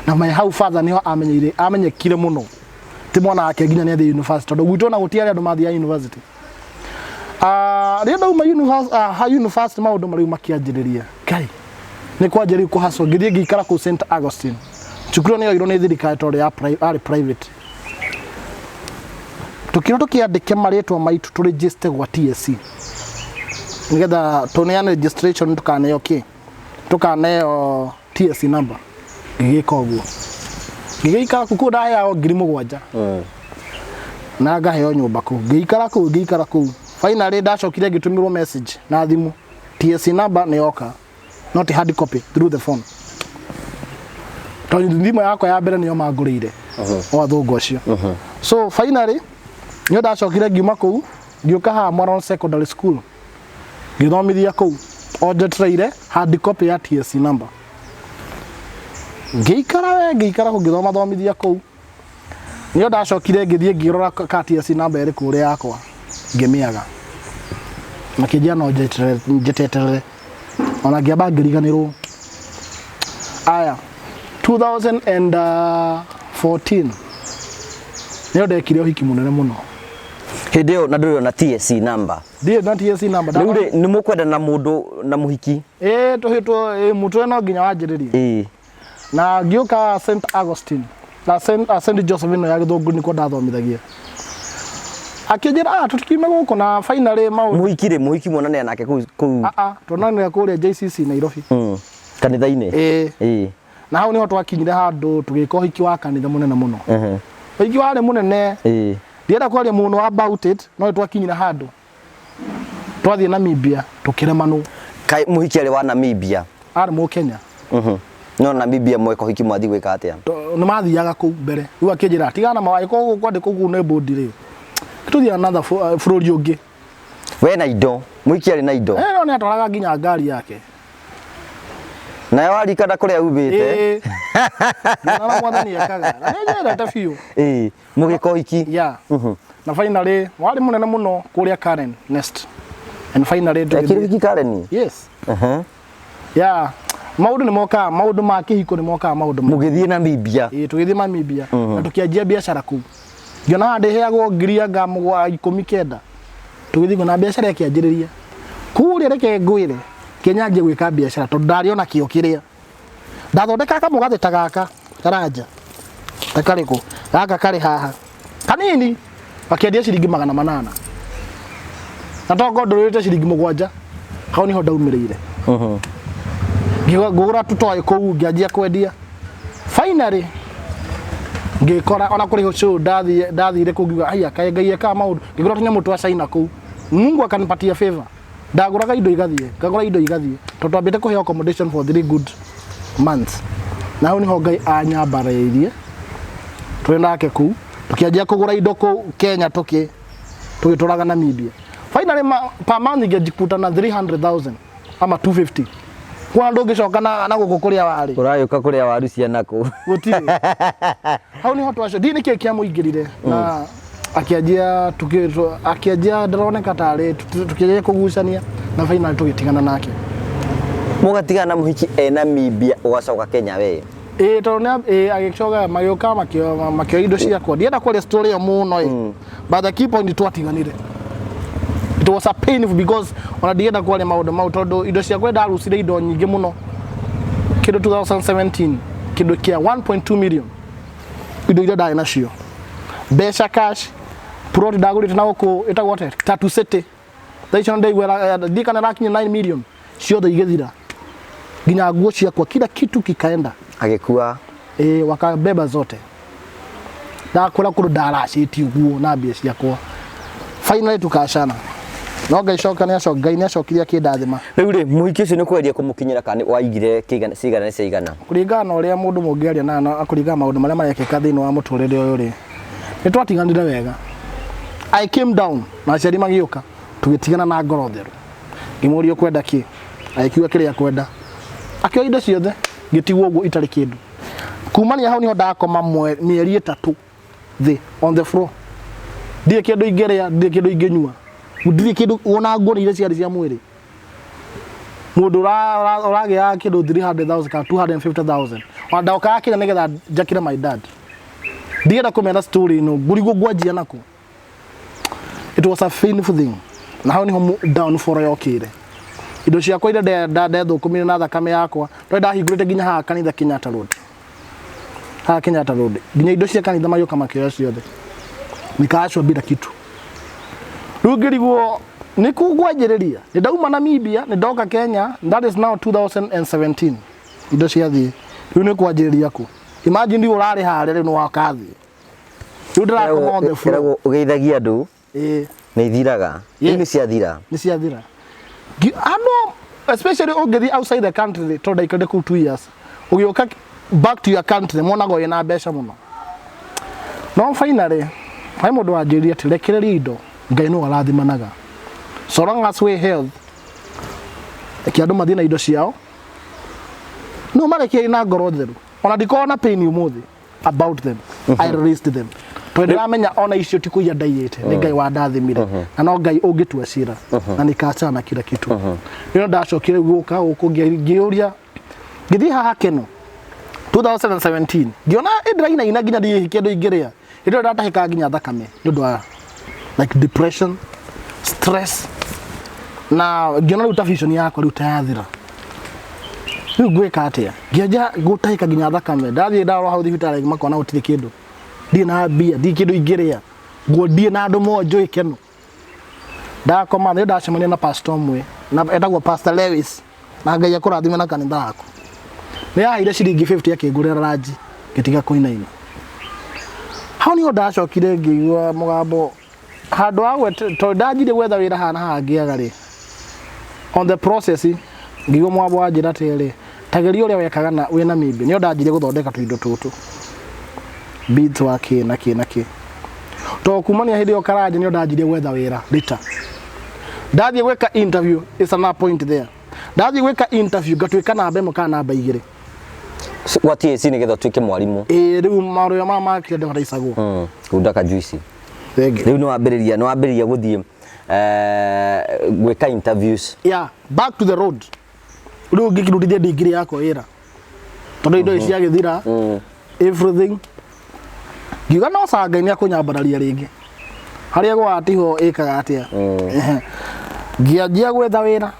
Na my hau father nĩho amenyeire, amenyekire mũno ti mwana wake nginya nĩ athiĩ university, tondũ gwitũ ona gũtiarĩ andũ mathiaga university. Rĩrĩa ndauma ha university, maũndũ marĩu makĩanjĩrĩria. Ngai nĩ kwanjĩrĩria kũhacwo. Ngĩthiĩ ngĩikara kũu St Augustine. Cukuru ĩyo nĩ yoirwo nĩ thirikari tondũ ya yarĩ private. Tũkĩrwo tũkĩandĩke marĩtwa maitũ, tũregister gwa TSC nĩgetha tũneane registration, tũkaneo kĩ, tũkaneo TSC number. Ngĩgĩka ũguo, ngĩgĩikara kũu. Kũu ndaheagwo 7,000 na ngaheo nyũmba kũu. Ngĩikara kũu, ngĩikara kũu. Finally ndacokire ngĩtũmĩrwo message na thimũ, TSC number nĩ yoka, not hard copy, through the phone, tondũ thimũ yakwa ya mbere nĩyo mangũrĩire o athũngũ acio. So finally nĩyo ndacokire ngiuma kũu, ngĩũka haha Moral Secondary School, ngĩthomithia kũu o njetereire hard copy ya TSC number. Ngĩikara we, ngĩikara kũu, ngĩthoma thomithia kũu. Nĩyo ndacokire ngĩthiĩ ngĩrora ka TSC number ĩrĩ kũrĩa yakwa, ngĩmĩaga. Makĩnjĩra no njeterere, njeteterere. Ona ngĩamba ngĩriganĩrwo. Aya, 2014 nĩyo ndekire ũhiki mũnene mũno.
Hĩndĩ ĩyo na ndũrĩ na TSC number?
Ndirĩ na TSC number.
Rĩu rĩ, nĩ mũkwenda na mũndũ na mũhiki?
Ĩĩ, tũhĩtwo mũtwe no nginya wanjĩrĩrie. Na ngĩũka St Augustine na St Joseph ĩno ya Gĩthũngũ, nĩkuo ndathomithagia. Akĩnjĩra, tũtikiume gũkũ. Na finally maũndũ
Mũhiki rĩ, mũhiki mwonanĩra nake kũu?
Tuonanĩra kũrĩa JCC Nairobi.
Kanitha-inĩ?
Ĩĩ. Na hau nĩho twakinyire handũ tũgĩka ũhiki wa kanitha mũnene mũno. Ũhiki warĩ mũnene. Ndienda kwaria mũno about it, no nĩ twakinyire handũ twathiĩ Namibia tũkĩremanwo.
Kaĩ mũhiki arĩ wa Namibia?
Arĩ Mũkenya.
No Namibia mweka ũhiki mwathiĩ gwĩka atĩa?
Nĩ mathiaga kũu mbere. Rĩu akĩnjĩra, tigana na mawaĩ kũu kwandĩkwo kũu nĩ bũndi rĩ, tũthiĩ another bũrũri ũngĩ.
We na indo, mũhiki arĩ na indo?
Eh, no nĩ atwaraga nginya ngari yake.
Nayo warikana kũrĩa umĩte.
Ĩĩ, na Mwathani ekaga na nĩ nyendete biũ.
Ĩĩ, mũgĩka ũhiki.
Yeah. Na finally warĩ mũnene mũno kũrĩa Karen Nest, and finally
Ekĩrĩ ũhiki Karen?
Yes. Yeah, maũndũ nĩ mokaga, maũndũ ma kĩhiko nĩ mokaga, maũndũ ma
Mũgĩthiĩ Namibia?
Ĩĩ, tũgĩthiĩ Namibia na tũkĩanjia biacara kũu. Ngĩona haha ndĩheagwo ngiri anga mũgwa 19. Tũgĩthiĩ kuo na biacara ĩkĩanjĩrĩria kũrĩa. Reke ngwĩre, kĩnyanjie gwĩka biacara tondũ ndarĩ ona kĩo kĩrĩa ndathondekaga kamũgathĩ ta gaka karanja. Ta karĩkũ gaka karĩ haha kanini, gakĩendia ciringi 800, na tokorwo ndũrĩte ciringi 7. Hau niho ndaumĩrĩire. Ngĩgũra tũtoy kũu, ngĩanjia kwendia. Finally ngĩkora ona kũrĩ show ndathire kũu, ngiuga, "Aya, kaĩ Ngai ekaga maũndũ." Ngĩgũra tũnyamũ twa China kũu, Mungu akanipatia favor. Ndagũraga indo igathiĩ, ngagũra indo igathiĩ, tondũ twambĩte kũheo accommodation for 3 good months. Na hau niho Ngai anyambarĩirie tũrĩ nake kũu, tũkĩanjia kũgũra indo kũu Kenya, tũgĩtũraga Namibia. Finally per month ingĩjikuta na 300,000 ama 250, kuona ndũngĩcoka na gũkũ kũrĩa warĩ.
Ũragĩũka kũrĩa waru cia nakũ.
Gũtirĩ. Hau niho twacio ndii nĩkĩĩ kĩamũingĩrire na akĩanjia akĩanjia ndaroneka tarĩ tũkĩanjia kũgucania, na finally tũgĩtigana nake.
Mũgatigana na mũhiki e Namibia, ũgacoka Kenya we?
Ĩĩ, tondũ nĩ ĩĩ, agĩcoka magĩũka makĩoya indo ciakwa. Ndienda kwaria story ĩyo mũno ĩ, but the key point, twatiganire. It was a painful because ona ndienda kwaria maũndũ mau, tondũ indo ciakwa ndarucire indo nyingĩ mũno kĩndũ 2017, kĩndũ kĩa 1.2 million, indo iria ndarĩ nacio, mbeca cash, plot ndagũrĩte na gũkũ ĩtagwo atĩa, Tatu City. Thaa icio ndaigua ndiĩ kana ĩrakinya 9 million. Ciothe igĩthira, nginya nguo ciakwa, kila kitu kikaenda.
Agĩkua.
Ĩ, wakabeba zote. Ndakora kũndũ ndaracĩtie ũguo na mbia ciakwa. Finally tukacana, no Ngai coka nĩ acoka, Ngai nĩ acokire akĩndathima.
Rĩu rĩ, mũhiki ũcio nĩ kwendia kũmũkinyĩra kana waigire kĩigana cigana nĩ ciaigana?
Kũringana na ũrĩa mũndũ mũngĩaria na kũringana na maũndũ marĩa marekĩka thĩinĩ wa mũtũrĩre ũyũ rĩ, nĩ twatiganire wega. I came down na aciari magĩũka, tũgĩtigana na ngoro theru. Ngĩmũria, "Ũkwenda kĩ?" Agĩkiuga kĩrĩa kwenda, akĩoya indo ciothe, ngĩtigwo ũguo itarĩ kĩndũ. Kumania hau niho ndakoma mĩeri 3 thĩ, on the floor. Ndirĩ kĩndũ ingĩrĩa, ndirĩ kĩndũ ingĩnyua, ndirĩ kĩndũ, ona nguo nĩ iria ciarĩ cia mwĩrĩ. Mũndũ ũragĩa kĩndũ 300,000 kana 250,000, ona ndokaga Kenya nĩgetha njakĩre my dad. Ndienda kũmera story ĩno, ngũrigwo ngwanjia naku. It was a painful thing, na hau niho downfall yokire. Indo ciakwa iria ndethũkũmire na thakame yakwa, tondũ ndahingũrĩte nginya haha kanitha Kenyatta Road, haha Kenyatta Road, nginya indo cia kanitha magĩũka makĩoya ciothe, nikaachwa bila kitu. Rĩu ngĩrigwo nĩ kũ ngwanjĩrĩria. Nĩ ndauma Namibia, nĩ ndoka Kenya, that is now 2017. Indo ciathiĩ, rĩu nĩ kwanjĩrĩria kũ? Imagine, rĩu ũrarĩ harĩa, rĩu nĩ wakathiĩ, rĩu ndĩrakoma on the floor.
Ĩragwo ũgeithagia andũ.
Ĩĩ.
Nĩ ithiraga.
Yes.
Rĩu nĩ ciathira.
Nĩ ciathira. Andũ especially ũngĩthiĩ outside the country, tondũ ndaikarire kũu 2 years, ũgĩũka back to your country monaga wĩna mbeca mũno. No finally he mũndũ wanjĩrire atĩ rekereria indo, Ngai nĩwe arathimanaga, so long as we health. Reke andũ mathiĩ na indo ciao, no marekerie na ngoro theru. Ona ndikoragwo na pain ũmũthĩ about them. I released them tondũ ndĩramenya ona icio ti kũiya ndaiyĩte, nĩ Ngai wandathimire, na no Ngai ũngĩtua cira, na nikachana na kila kitu. Rĩo ndacokire gũka gũkũ, ngĩũria, ngĩthiĩ haha Keno 2017, ngĩona ndĩrainaina nginya ndirĩ kĩndũ ingĩrĩa. Hĩndĩ ĩyo ndatahĩkaga nginya thakame nĩ ũndũ wa like depression, stress, na ngĩona rĩu ta vision yakwa rĩu ta yathira. Rĩu ngwĩka atĩa? Ngĩanjia gũtahĩka nginya thakame. Ndathiĩ ndarora hau thibitarĩ, makona gũtirĩ kĩndũ, ndirĩ na mbia, ndirĩ kĩndũ ingĩrĩa, nguo ndirĩ na andũ monjũĩ Keno. Ndakoma thĩ, ndacemania na pastor ũmwe na etagwo Pastor Lewis, na Ngai akũrathime na kanitha waku. Nĩ aheire ciringi 50, akĩngũrĩra ranji, ngĩtiga kũinaina. Hau niho ndacokire ngĩigua mũgambo handũ ha tondũ ndanjirie gwetha wĩra haha na haha ngĩaga rĩ, on the process ngĩigua mũgambo wanjĩra atĩrĩrĩ, "Tageria ũrĩa wekaga na wĩ Namibia." Nĩo ndanjirie gũthondeka tũindo tũtũ, beads wa kĩ na kĩ na kĩ, to kumania hĩndĩ ĩyo Karanja nĩo ndanjirie gwetha wĩra. Later ndathiĩ gwĩka interview, is an point there, ndathiĩ gwĩka interview ngatuĩka namba 1 kana namba 2.
Gwa TSC nĩgetha ũtuĩke mwarimũ.
Ĩĩ, rĩu marũa maya ma kĩrĩa ndĩmaraicagwo.
Kunda kajuici.
Thengi.
Rĩu nĩ wambĩrĩria gũthiĩ gwĩka interviews.
Yeah, back to the road. Rĩu ngĩkĩrutithia ndingiri yakwa wĩra, tondũ indo ici ciagĩthira, everything. Ngiuga no sawa, Ngai nĩ akũnyambararia rĩngĩ harĩa gwatiho ĩkaga atĩa. Ehe. Ngĩanjia gwetha wĩra,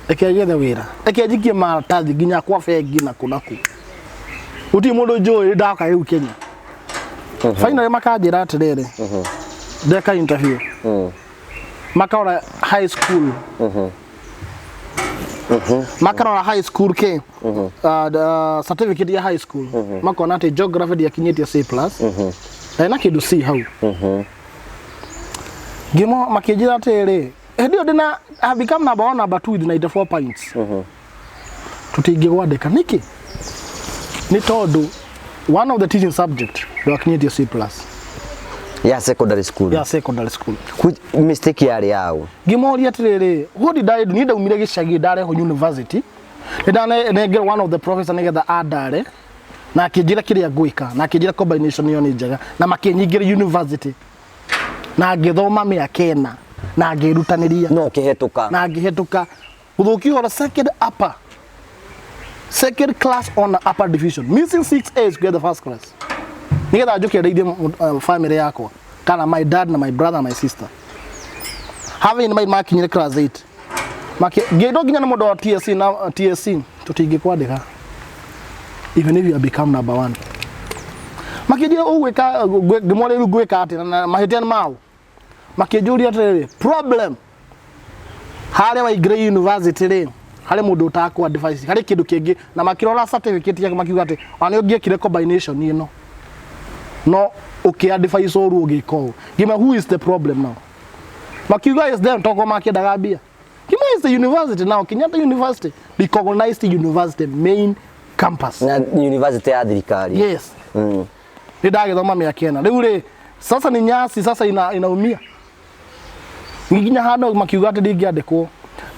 reke njethe wĩra, reke njikie maratathi nginya kwa bengi na kũ na kũ, gũtirĩ mũndũ njũĩ. Ndaka rĩu Kenya. Finally makanjĩra atĩrĩrĩ, ndeka interview, makarora high school, makarora high school ke certificate ya high school, makona atĩ geography ndiakinyĩtie C plus na ĩna kĩndũ C hau. Ngĩmo makĩnjĩra atĩrĩrĩ, hĩndĩ ĩyo ndĩna I have become number one, number two with 94 points, tũtingĩgwandĩka. Nĩkĩ? Nĩ tondũ one of the teaching subject ndwakinyĩtie C plus.
Ya secondary school?
Ya secondary school.
Mistake yarĩ yaũ?
Ngĩmoria atĩrĩrĩ, what did I do? Niĩ ndaumire gĩcagi, ndarehwo university, nĩ ndanengerwo one of the professor nĩgetha andare na akĩnjĩra kĩrĩa ngwĩka na akĩnjĩra combination ĩyo nĩ njega, na makĩnyingĩra university na ngĩthoma mĩaka 4 na ngĩrutanĩria.
No ũkĩhetũka?
Na ngĩhetũka. Gũthũkia ũhoro, second upper, second class on upper division, missing 6 A's to get the first class, nĩgetha njũke ndeithie family yakwa kana my dad na my brother na my sister. Having in mind makinyire class 8, ngĩndwo nginya nĩ mũndũ wa TSC na TSC, tũtingĩkwandĩka even if you have become number one. Makĩnjĩra ũgwĩka, ngĩmoria rĩu ngwĩka atĩa na mahĩtia nĩ mau? Makĩnjũria atĩrĩrĩ, problem harĩa waingĩra university rĩ, harĩ mũndũ ũtakũ advice harĩ kĩndũ kĩngĩ, na makĩrora certificate yake makiuga atĩ ona nĩ ũngĩekire combination ĩno no ũkĩ advice ũru ũgĩka ũũ. Ngĩma, who is the problem now? Makiuga is them, toko makĩendaga mbia. Ngĩma, is the university now, Kenyatta University, recognized university, main campus.
Na university ya thirikari?
Yes. Nĩ ndagĩthoma mĩaka 4 rĩu rĩ, sasa ni nyasi sasa inaumia nginya handũ makiuga atĩ ndingĩandĩkwo.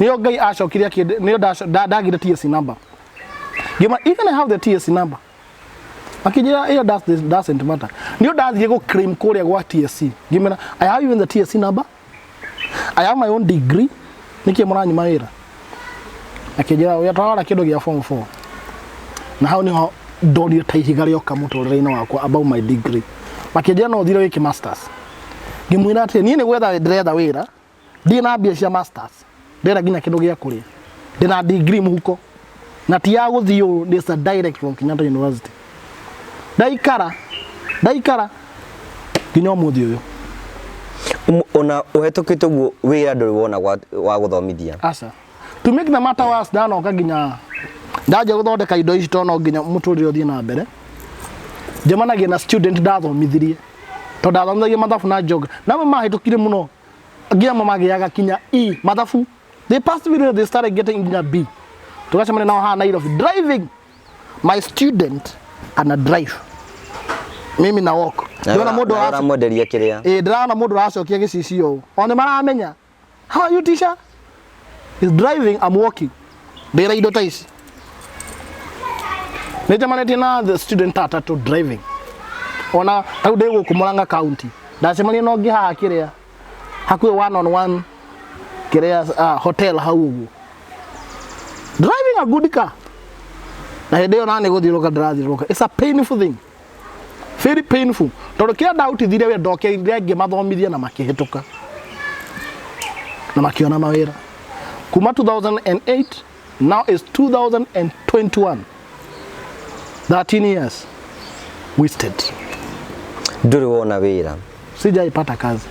Nĩyo Ngai acokire nĩyo ndagire TSC number. Ngĩma, even I have the TSC number. Makĩnjĩra ĩyo doesn't matter. Nĩyo ndathiĩ gũ claim kũrĩa gwa TSC, ngĩmera I have even the TSC number, I have my own degree, nĩkĩ mũranyima wĩra? Akĩnjĩra ũrĩa twarora kĩndũ gĩa form 4, na hau niho ndonire ta ihiga rĩoka mũtũrĩre-inĩ wakwa about my degree. Makĩnjĩra no ũthire wĩke masters. Ngĩmwĩra atĩ niĩ nĩ gwetha ndĩretha wĩra, ndirĩ na mbia cia masters, ndĩrenda nginya kĩndũ gĩa kũrĩa, ndĩna degree mũhuko na ti ya gũthiĩ ũũ, it's a direct from Kenyatta University. Ndaikara ndaikara nginya ũmũthĩ ũyũ.
Ona ũhetũkĩte ũguo, wĩra ndũrĩ wona wa gũthomithia?
Aca. To make the matter worse, ndanoka nginya ndanjia gũthondeka indo ici tondũ no nginya mũtũrĩre ũthiĩ na mbere, njemanagia na student ndathomithirie, tondũ ndathomithagia mathabu na geography, na amwe mahĩtũkire mũno, nginya amwe magĩaga kinya E mathabu. They passed very well, they started getting nginya B. Tũgacemania nao haha Nairobi driving, my student ana drive, mimi na walk. Ndĩrona mũndũ
ũramwenderia kĩrĩa?
Ĩ, ndĩrona mũndũ ũracokia gĩcicio ũũ, o nĩ maramenya, "How are you, teacher?" Is driving, I'm walking, ndĩra indo ta ici. Nĩ njemanĩtie na the student atatũ driving. Ona rĩu ndĩ gũkũ Murang'a County, ndacemania na ũngĩ haha kĩrĩa hakuhĩ one on one kĩrĩa hotel hau ũguo, driving a good car, na hĩndĩ ĩyo nani gũthiũrũka ndĩrathiũrũka. It's a painful thing, very painful, tondũ kĩrĩa ndarutithirie wĩra ndokĩrire ngĩmathomithia na makĩhĩtũka na makĩona mawĩra kuma 2008, now is 2021, 13 years wasted.
Ndũrĩ wona wĩra?
Sijaipata kazi.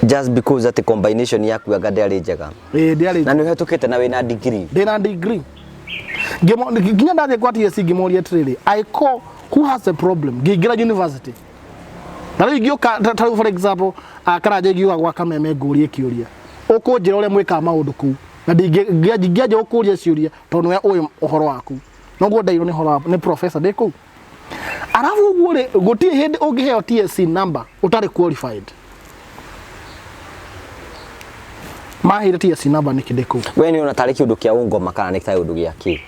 Just because atĩ combination yaku anga ndĩarĩ njega?
Ĩĩ, ndĩarĩ.
Na nĩ ũhetũkĩte na wĩna degree?
Ndĩna degree. Nginya ndathiĩ kwa TSC ngĩmoria atĩrĩrĩ, I call, who has a problem? Ngĩingĩra university na rĩu ingĩũka ta rĩu for example Karanja, ingiuga gwa Kameme ngũrie kĩũria, ũkũnjĩra ũrĩa mwĩkaga maũndũ kũu, na ndingĩanjia gũkũria ciũria tondũ nĩwe ũĩ ũhoro waku. Noguo ndairwo nĩ ũhoro nĩ professor ndĩ kũu. Arabu ũguo rĩ, gũtirĩ hĩndĩ ũngĩheo TSC number ũtarĩ qualified. Maheire TSC number nĩkĩ ndĩ kũu?
We nĩ ona tarĩ kĩũndũ kĩa ũngoma kana nĩ kĩũndũ gĩa kĩ?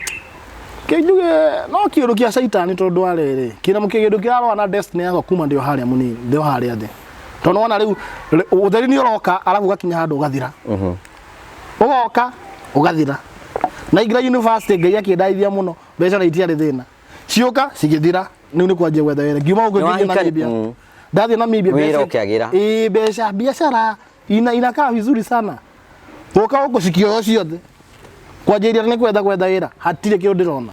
Kĩnjuge no kĩũndũ kĩa caitani, tondũ arĩrĩ kĩna kĩndũ kĩrarũa na destiny yakwa kuma ndĩ o harĩa mũnini, ndĩ o harĩa thĩ, tondũ wona rĩu ũtheri nĩ ũroka, arabu ũgakinya handũ ũgathira, ũgoka ũgathira. Na ingĩra university, Ngai akĩndaithia mũno, mbeca na itiarĩ thĩna, ciũka cigĩthira. Rĩu nĩ kwanjia gwetha wĩra, ngiuma gũkũ
Nĩ
ngĩthiĩ Namibia. Ndathiĩ Namibia,
Wĩra ũkĩagĩra.
Ĩĩ, mbeca, biacara inakaa vizuri sana. Gũka gũkũ cikĩoyo ciothe, kwanjĩrĩria nĩ gwetha wĩra, hatirĩ kĩndũ ndĩrona.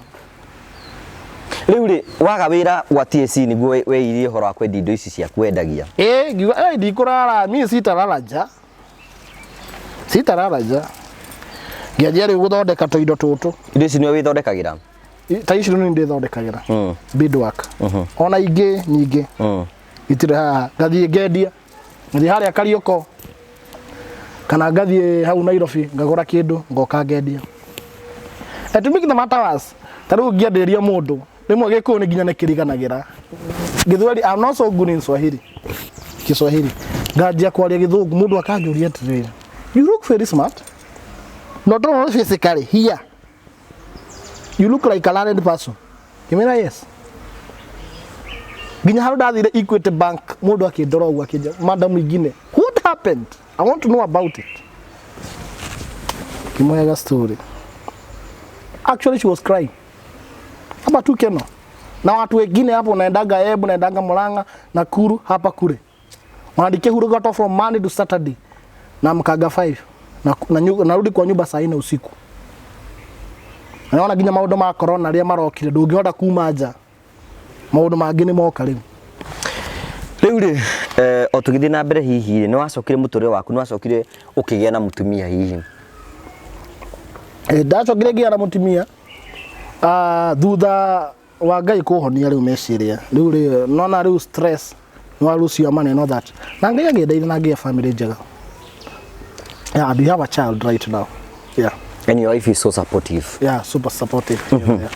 Rĩu rĩ, waga wĩra gwa TSC nĩguo weirie ũhoro wa kwendia indo ici ciaku wendagia?
Ĩĩ, ngiuga "Eh, ndikũrara, mi sitalala nja, sitalala nja." Ngĩanjia rĩu gũthondeka tũindo tũtũ.
Indo ici nĩwe wĩthondekagĩra?
Ta ici rĩu nĩ ndĩthondekagĩra beadwork, ona ingĩ nyingĩ itirĩ haha. Ngathiĩ ngendia, ngathiĩ harĩa Karioko kana ngathiĩ hau Nairobi, ngagũra kĩndũ, ngoka ngendia. And to make the matter worse, ta rĩu ngĩenderia mũndũ rĩmwe Gĩkũyũ nĩ nginya nĩ kĩriganagĩra Gĩthweri. I'm not so good in Swahili, Kiswahili. Nganjia kwaria Gĩthũngũ, mũndũ akanjũria atĩrĩrĩ, "You look very smart, not only physically here, you look like a learned person." Ngĩmwĩra yes. Nginya harũ ndathire Equity Bank, mũndũ akĩndora ũguo, akĩnja, "Madam Igine, what happened? I want to know about it." Ngĩmũhega story. Actually, she was crying. Hapa tu Keno na watu wengine hapo, naendaga Embu, naendaga Murang'a, Nakuru, hapa kule wanandikihurugata from Monday to Saturday na mkaga 5 na narudi kwa nyumba saa 4 usiku. Naona nginya maũndũ ma corona rĩa marokire, ndũngĩhota kuma nja, maũndũ mangĩ nĩ moka rĩu.
Rĩu rĩ, o tũgĩthiĩ na mbere, hihi rĩ, nĩ wacokire mũtũrĩre waku, nĩ wacokire ũkĩgĩa na mũtumia hihi?
Ndacokire ngĩgĩa na mũtumia thutha wa Ngai kũhonia rĩu meciria. Rĩu rĩ, nona rĩu stress nĩ wa lose your money and all that, na Ngai agĩndeithia na ngĩgĩa family njega. Yeah, and we have a child right now, yeah.
And your wife is so supportive?
Yeah, super supportive, yeah.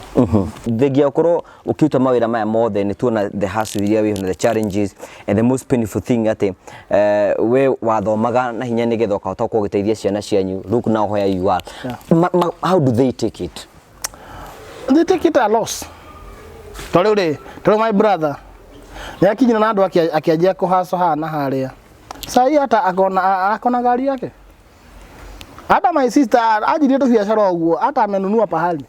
Thengia ũkorwo ũkĩruta mawĩra maya mothe, nĩ tuona the hustle iria wĩho na the challenges and the most painful thing atĩ we wathomaga na hinya nĩgetha ũkahota gũkorwo ũgĩteithia ciana cianyu. Look now where you are.
Yeah.
How do they take it?
They take it a loss. Tondũ rĩu rĩ, tondũ my brother nĩ akinyire na andũ akĩanjia kũhaco haha na harĩa, sai hata akona gari yake. Hata my sister anjirie tũbiacara ũguo, hata amenunua pahali.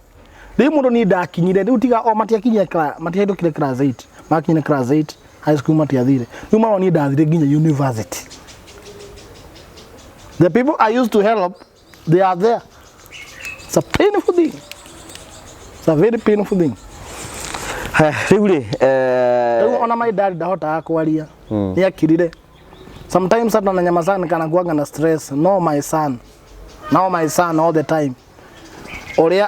Rĩu mũndũ niĩ ndakinyire rĩu, tiga o matiakinyire matiahĩtũkire class 8, makinyire class 8, high school matiathire. Rĩu marona niĩ ndathire nginya university. The people I used to help, they are there. It's a painful thing, it's a very painful thing.
Rĩu rĩ,
Rĩu ona my dad ndahotaga kwaria, nĩ akirire. Sometimes hata na nyama sana kana kuanga na stress. No, my son, now my son all the time, ũrĩa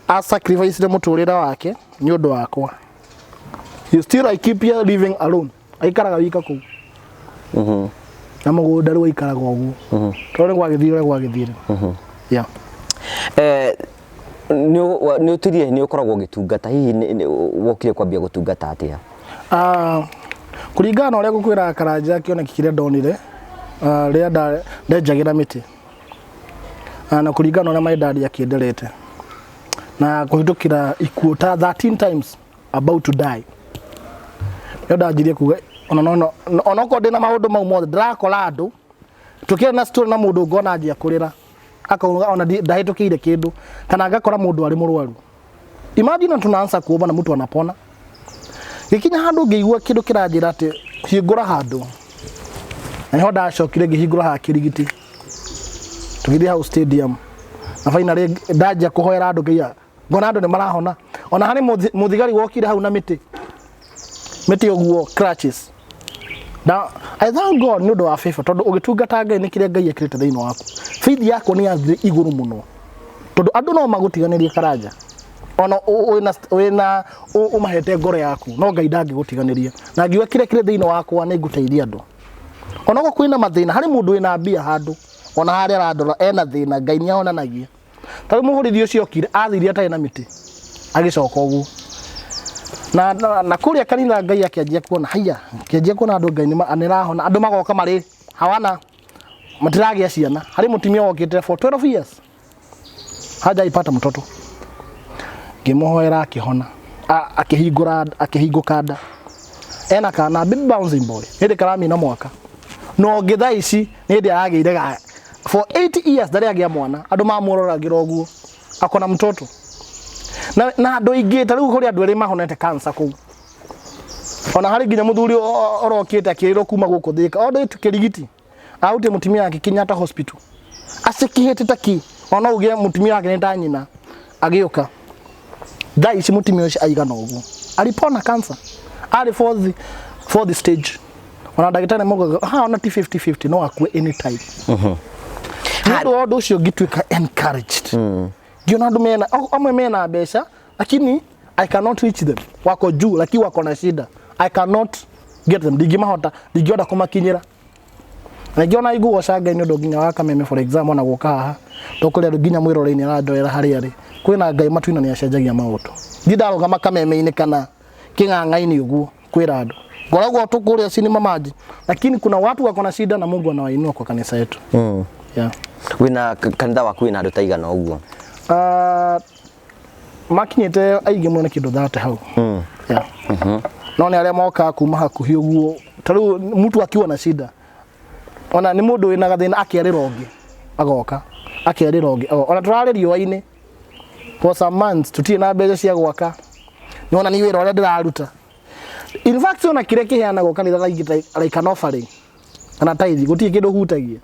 a sacrifice mũtũrĩre wake nĩ ũndũ wakwa. You still, I keep here living alone, aikaraga wika kũu na mũgũnda. Rĩu aikaraga ũguo tondũ nĩ gwagĩthire ũrĩa gwagĩthire, yeah.
Nĩ ũtirie nĩ ũkoragwo ũgĩtungata hihi, wokire kwambia gũtungata atĩa?
Kũringana na ũrĩa ngũkwĩra, Karanja, kĩoneki kĩrĩa ndonire rĩrĩa ndenjagĩra mĩtĩ na kũringana na ũrĩa my dad akĩnderete na kũhĩtũkĩra ikuũ ta 13 times, about to die, nĩo ndanjirie kuga ona no onokorwo ndĩna maũndũ mau mothe, ndĩrakora andũ tũkĩaria na story na mũndũ, ngona anjia kũrĩra, akauga ona ndahĩtũkĩire kĩndũ, kana ngakora mũndũ arĩ mũrwaru. Imagine tunaanza kuomba na mtu anapona. Gĩkinya handũ ngĩigua kĩndũ kĩranjĩra atĩ hingũra handũ, na nĩho ndacokire ngĩhingũra haha Kĩrigiti, tũgĩthiĩ hau stadium, na finally ndanjia kũhoera andũ, ngeia ngona andũ nĩ marahona. Ona harĩ mũthigari wokire hau na mĩtĩ mĩtĩ ũguo, crutches. Na I thank God nĩ ũndũ wa favor, tondũ ũgĩtungata Ngai nĩ kĩrĩa Ngai ekĩrĩte thĩinĩ waku, faith yakwa nĩ yathire igũrũ mũno, tondũ andũ no magũtiganĩrie, Karanja, ona wĩna ũmahete ngoro yaku, no Ngai ndangĩgũtiganĩria. Na ngiuga kĩrĩa kĩrĩ thĩinĩ wakwa nĩ ngũteithia andũ onokorwo kwĩna mathĩna. Harĩ mũndũ wĩna mbia handũ, ona harĩa arandora ena thĩna, Ngai nĩ ahonanagia. Ta rĩu mũborithi ũcio okire, athire atarĩ na mĩtĩ, agĩcoka ũguo na kũrĩa kanitha Ngai akĩanjia kuona haiya, akĩanjia kuona andũ Ngai nĩrahona, andũ magoka marĩ hawana, matiragĩa ciana. Harĩ mũtumia wokĩte for 12 years hajaipata mtoto, ngĩmũhoera akĩhona. Akĩhingũra, akĩhingũka nda, ena kana baby bouncing boy, hĩndĩ karamina mwaka no ũngĩ. Thaa ici nĩ hĩndĩ aragĩire ga for 8 years ndarĩ agĩa mwana. Andũ mamũroragĩra ũguo, akona mtoto na andũ aingĩ. Ta rĩu kũrĩ andũ erĩ mahonete cancer kũu. Ona harĩ nginya mũthuri ũrokĩte akĩrĩrwo kuma gũkũ Thĩka o ndĩ Kĩrigiti, arutie mũtumia wake Kenyatta Hospital acikihĩte ta ki, ona uge mũtumia wake nĩ ta nyina. Agĩũka thaa ici mũtumia ũcio aigana ũguo. Alipona cancer arĩ fourth stage. Ona ndagĩtarĩ maugaga ha ona ti 50-50, no akue anytime. Nĩ ũndũ wa ũndũ ũcio ngĩtuĩka encouraged, ngiona andũ mena amwe mena mbeca, lakini I cannot reach them. Wako juu lakini wako na shida, I cannot get them, ndingĩmahota, ndingĩhota kũmakinyĩra. Na ngĩona iguoca Ngai nĩ ũndũ nginya wa Kameme, for example, ona gũka haha tũkũrĩa andũ nginya mwĩrore-inĩ aranjoera harĩa arĩ. Kwĩna Ngai matuina nĩ acenjagia maũndũ. Ndi ndarũgama Kameme-inĩ kana kĩng'ang'a-inĩ ũguo kwĩra andũ ngoragwo tũkũrĩa cinema maji, lakini kuna watu wako na shida na Mungu anawainua kwa kanisa yetu. Yeah.
Wĩna kanitha waku wĩna andũ ta igana ũguo?
Makinyĩte aingĩ mũno nĩ kĩndũ 30 hau. Yeah. No nĩ arĩa mokaga kuma hakuhĩ ũguo, ta rĩu mtu akiwa na shida, ona nĩ mũndũ wĩna gathĩna akerĩra ũngĩ agoka, akerĩra ũngĩ agoka. Ona tũrarĩ riũa-inĩ for some months, tũtirĩ na mbeca cia gwaka. Nĩwona nĩ wĩra ũrĩa ndĩraruta. In fact, ona kĩrĩa kĩheanagwo kanitha like an offering kana tithe, gũtirĩ kĩndũ hutagia,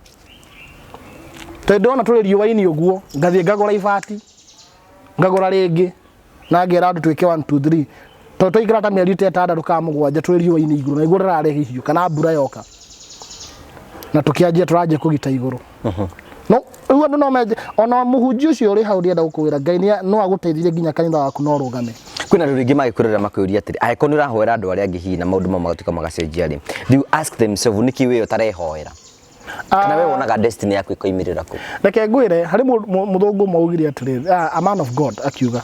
tondũ ndona tũrĩ riũa-inĩ ũguo, ngathiĩ ngagũra ibati, ngagũra rĩngĩ na ngera andũ twĩke 1 2 3, tondũ twaikara ta mĩeri ta 6 kana 7 tũrĩ riũa-inĩ igũrũ na igũrũ rĩrarĩ hihiũ kana mbura yoka na tũkĩanjia tũranjia kũgita igũrũ. No rĩu andũ no menje ona mũhunjia ũcio ũrĩ hau ndĩrenda gũkwĩra Ngai no agũteithirie nginya kanitha waku no ũrũgame.
Kwĩna andũ rĩngĩ magĩkwĩrorera makwĩũria atĩrĩ, angĩkorwo nĩ ũrahoera andũ arĩa angĩ hihi na maũndũ mau magatuĩka magacenjia rĩ, do you ask themselves nĩkĩ we ũtarehoera, kana we wonaga destiny yaku ĩkoimĩrĩra kũ?
Reke ngwĩre, harĩ mũthũngũ ũmwe augire atĩrĩrĩ, a man of God, akiuga,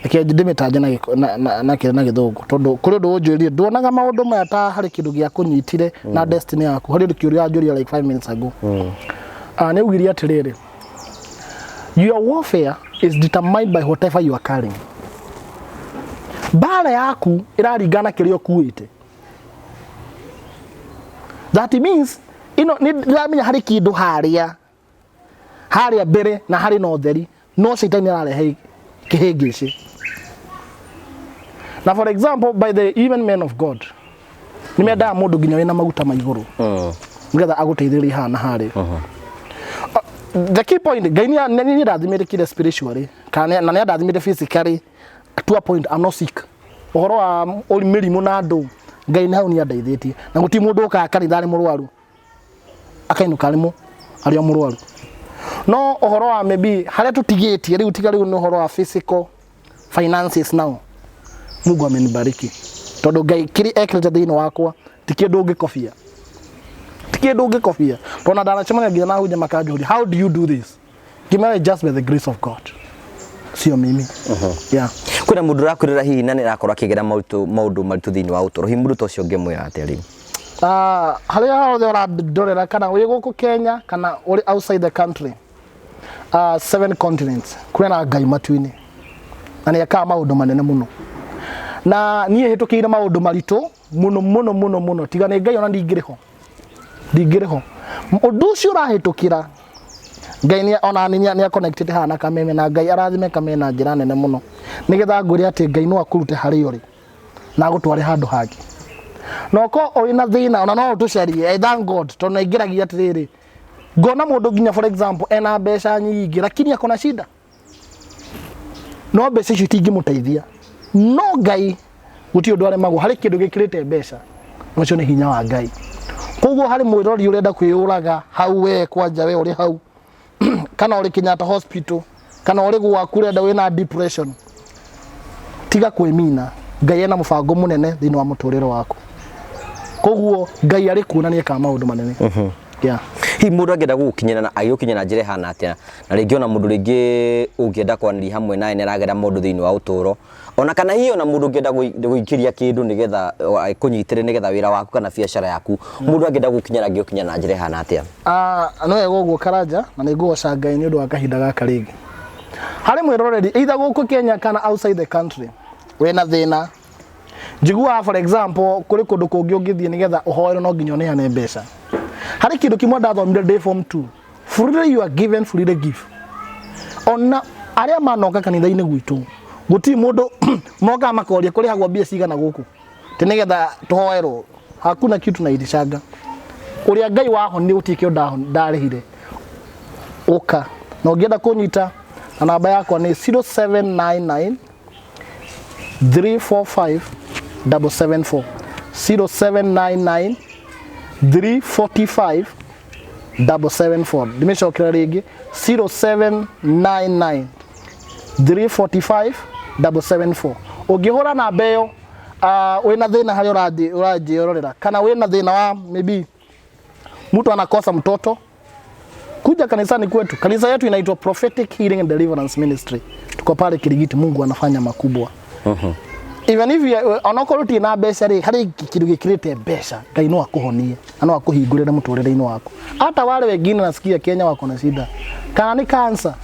reke ndĩmĩtanje na gĩkũ- na- na- na kĩrĩa na gĩthũngũ, tondũ kũrĩ ũndũ ũnjũrire nduonaga maũndũ maya ta harĩ kĩndũ gĩa kũnyitire na destiny yaku. Harĩ ũndũ kĩũria anjũria like 5 minutes ago. Nĩ augire atĩrĩrĩ, "Your warfare is determined by whatever you are carrying." Mbara yaku ĩraringana kĩrĩa ũkuĩte. That means ino nĩ ndĩramenya harĩ kĩndũ harĩa harĩa mbere na harĩ na ũtheri, no caitani ararehe kĩhĩngĩcĩ. Na for example, by the even men of God nĩ mendaga mũndũ nginya wĩna maguta ma igũrũ nĩgetha agũteithĩrĩrie haha na harĩa. The key point, Ngai nĩ ndathimĩrĩkire spiritually kana na nĩ andathimĩte physically to a point I'm not sick. Ũhoro wa mĩrimũ na andũ, Ngai nĩ hau nĩ andeithĩtie, na gũtirĩ mũndũ ũkaga kanitha arĩ mũrwaru akainũka arĩ o mũrwaru. No ũhoro wa maybe harĩa tũtigĩtie rĩu, tiga rĩu nĩ ũhoro wa physical finances now, Mungu amenibariki, tondũ Ngai kĩrĩa ekĩrĩte thĩinĩ wakwa ti kĩndũ ũngĩkobia, ti kĩndũ ũngĩkobia, tondũ ndanacemania nginya na hunja makanjũria, "How do you do this?" Ngĩmera, "Just by the grace of God, sio mimi." Yeah.
Kwĩna mũndũ ũrakwĩrora hihi na nĩ arakorwo akĩgera maũndũ maritũ thĩinĩ wa ũtũũro, hihi mũndũ ta ũcio ũngĩmwĩra atĩa rĩu?
Harĩa hothe ũrandorera, kana wĩ gũkũ Kenya kana ũrĩ outside the country, seven continents, kwĩna Ngai matu-inĩ na nĩ ekaga maũndũ manene mũno. Na niĩ hĩtũkĩire maũndũ maritũ mũno mũno mũno mũno, tiga nĩ Ngai ona ndingĩrĩ ho, ndingĩrĩ ho. Ũndũ ũcio ũrahĩtũkĩra, Ngai nĩ ona nĩ connected haha na Kameme, na Ngai arathime Kameme na njĩra nene mũno, nĩgetha ngwĩre atĩ Ngai no akũrute harĩa ũrĩ na agũtware handũ hangĩ. Na ũkorwo ũrĩ na thĩna, ona no ũtũcarie. I thank God, tondũ naingĩragia atĩrĩrĩ, ngona mũndũ nginya, for example, ena mbeca nyingĩ lakini ako na shida, no mbeca icio itingĩmũteithia, no Ngai gũtirĩ ũndũ aremagwo. Harĩ kĩndũ gĩkĩrĩte mbeca, na ũcio nĩ hinya wa Ngai. Koguo harĩ mwĩrori ũrenda kwĩyũraga hau, we kwanja we ũrĩ hau kana ũrĩ Kenyatta Hospital kana ũrĩ gwaku ũrenda wĩna depression, tiga kwĩmina. Ngai ena mũbango mũnene thĩinĩ wa mũtũrĩre waku, koguo Ngai arĩ kuo na nĩ ekaga maũndũ manene. Yeah.
Hihi mũndũ angĩenda gũgũkinyĩra na agĩgũkinyĩra na njĩra ĩhana atĩa? Na rĩngĩ ona mũndũ rĩngĩ ũngĩenda kwaranĩria hamwe naye nĩ aragera maũndũ thĩinĩ wa ũtũũro, ona kana hihi ona mũndũ ũngĩenda gũikĩria kĩndũ nĩgetha kũnyitĩre nĩgetha wĩra waku kana biacara yaku, mũndũ angĩenda gũkinyĩra angĩgũkinyĩra na njĩra ĩhana atĩa?
Ah, no wega ũguo, Karanja, na nĩ ngũgoca Ngai nĩ ũndũ wa kahinda gaka rĩngĩ. Harĩ mwĩroreri either gũkũ Kenya kana outside the country wĩna thĩna, njiguaga, for example, kũrĩ kũndũ kũngĩ ũngĩthiĩ nĩgetha ũhoerwo no nginya ũneane mbeca. Harĩ kĩndũ kĩmwe ndathomire ndĩ form 2: freely you are given, freely give. Ona arĩa manoka kanitha-inĩ gwitũ, gũtirĩ mũndũ mokaga makoria kũrĩhagwo mbia cigana gũkũ ti nĩgetha tũhoerwo. Hakuna kitu nairicanga. Ũrĩa Ngai wahonire, gũtirĩ kĩo ndarĩhire. Ũka na ũngĩenda kũnyita na namba yakwa nĩ 0799 345 774, 0799 345 774. Ndimĩcokera rĩngĩ, 0799 345 774. Ũngĩhũra namba ĩyo, wĩna thĩna harĩa ũranjĩrorera, kana wĩna thĩna wa maybe mtu anakosa mtoto, kuja kanisani kwetu. Kanisa yetu inaitwa Prophetic Healing and Deliverance Ministry. Tuko pale Kirigiti. Mungu anafanya makubwa. Even if you onokorwo ũtirĩ na mbeca rĩ, harĩ kĩndũ gĩkĩrĩte mbeca. Ngai no akũhonie na no akũhingũrĩre mũtũrĩre-inĩ waku. Hata wale wengine nasikia Kenya wako na shida, kana nĩ cancer,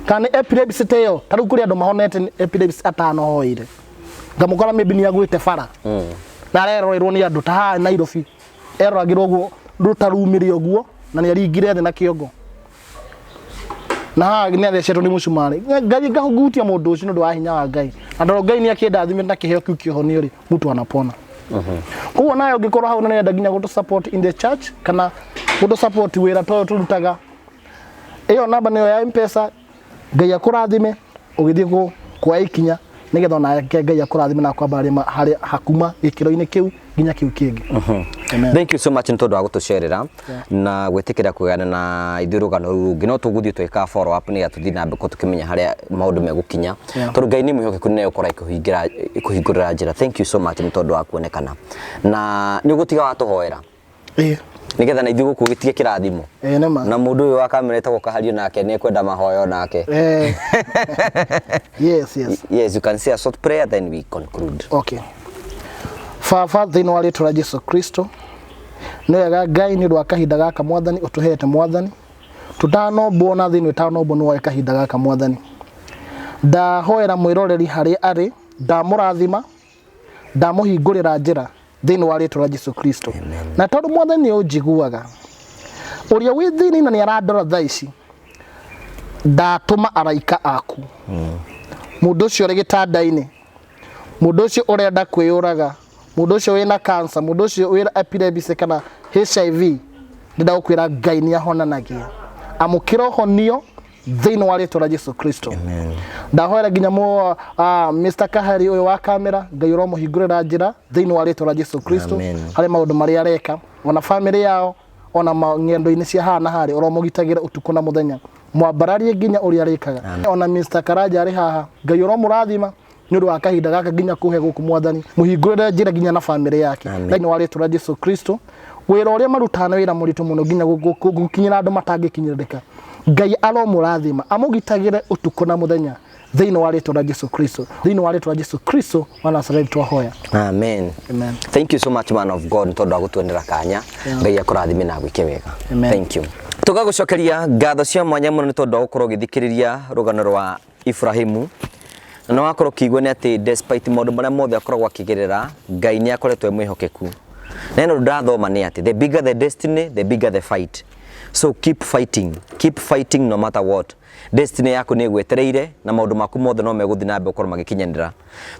kana nĩ epilepsy ta ĩyo. Ta rĩu kũrĩ andũ mahonete nĩ epilepsy atanohoire, ngamũkora maybe nĩ agwĩte bara na arerorerwo nĩ andũ ta haha Nairobi, eroragĩrwo ũguo rũtarumĩre ũguo, na nĩ aringire thĩ na kĩongo na haha nĩ athecetwo nĩ mũcumarĩ. Ngai ngahutia mũndũ ũcio nĩ ũndũ wa hinya wa Ngai, na tondũ Ngai nĩ akĩndathimĩte na kĩheo kĩu kĩhonio rĩ, mtu anapona. Koguo nawe ũngĩkorwo hau na nĩenda nginya gũtũ support in the church kana gũtũ support wĩra ta ũyũ tũrutaga, ĩyo namba nĩyo ya M-Pesa. Ngai akũrathime ũgĩthiĩ kuoya ikinya nĩgetha onake Ngai akũrathime na akwambararie harĩa hakuma gĩkĩro-inĩ kĩu nginya kĩu kĩngĩ. Amen.
Thank you so much nĩ tondũ wa gũtũcerera na gwĩtĩkĩra kũgayana na ithuĩ rũgano rũu rũngĩ. No tũgũthiĩ twĩka follow up nĩgetha tũthiĩ na mbere tũkĩmenya harĩa maũndũ megũkinya, tondũ Ngai nĩ mwĩhokeku, nĩ egũkorwo akĩhingũrĩra njĩra. Thank you so much nĩ tondũ wa kuonekana, na nĩ ũgũtiga watũhoera nĩgetha na ithuĩ gũkũ gĩtige kĩrathimo.
Ĩĩ, nĩ ma.
Na mũndũ ũyũ wa kamera etagwo Kahario nake nĩ ekwenda mahoyo nake.
Yes.
Yes, you can say a short prayer, then we conclude.
Okay. Baba, thĩinĩ wa rĩtwa rĩa Jesu Kristo, nĩ wega Ngai nĩ ũndũ wa kahinda gaka Mwathani ũtũhete. Mwathani, tũtanombwo na thĩinĩ ũtanombwo nĩ woe kahinda gaka. Mwathani, ndahoera mwĩroreri harĩa arĩ, ndamũrathima, ndamũhingũrĩra njĩra thĩinĩ wa rĩtwa rĩa Jesu Kristo. Na tondũ Mwathani nĩ ũnjiguaga, ũrĩa wĩ thĩinĩ na nĩ arandora thaa ici, ndatũma araika aku mũndũ ũcio ũrĩ gĩtanda-inĩ, mũndũ ũcio ũrenda kwĩyũraga, mũndũ ũcio wĩna cancer, mũndũ ũcio wĩna epilepsy kana HIV. Ndĩrenda gũkwĩra Ngai nĩ ahonanagia. Amũkĩra ũhonio thĩinĩ wa rĩtwa rĩa Jesu Kristo. Ndahoera nginya mũ Mr. Kahari ũyũ wa kamera, Ngai ũromũhingũrĩra njĩra thĩinĩ wa rĩtwa rĩa Jesu Kristo.
Amen.
Harĩ maũndũ marĩa areka, ona famĩlĩ yao, ona ng'endo-inĩ cia haha na harĩa, ũromũgitagĩra ũtukũ na mũthenya, mwambararie nginya ũrĩa arĩkaga. Ona Mr. Karanja arĩ haha, Ngai ũromũrathima nĩ ũndũ wa kahinda gaka nginya kũhe gũkũ. Mwathani, mũhingũrĩre njĩra nginya na famĩlĩ yake thĩinĩ wa rĩtwa rĩa Jesu Kristo. Wĩra ũrĩa marutaga nĩ wĩra mũritũ mũno nginya gũkinyĩra andũ matangĩkinyĩrĩka. Ngai aromũrathima, amũgitagĩre ũtukũ na mũthenya thĩinĩ wa rĩtwa rĩa Jesu Kristo. Thĩinĩ wa rĩtwa rĩa Jesu Kristo wa Nazareth twahoya.
Amen.
Amen.
Thank you so much, man of God, nĩ tondũ wa gũtuonera kanya. Ngai akũrathime na agwĩke wega.
Amen.
Thank you. Tũgagũcokeria ngatho cia mwanya mũno nĩ tondũ wa gũkorwo ũgĩthikĩrĩria rũgano rwa Ibrahimu, na wakorwo ũkĩigua nĩ atĩ despite maũndũ marĩa mothe akoragwo akĩgerera, Ngai nĩ akoretwo e mwĩhokeku. Na ĩno ndathoma nĩ atĩ the bigger the destiny, the bigger the fight. So keep fighting, keep fighting no matter what. Destiny yaku nĩ ĩgwetereire na maũndũ maku mothe no megũthiĩ na mbere gũkorwo magĩkinyanĩra.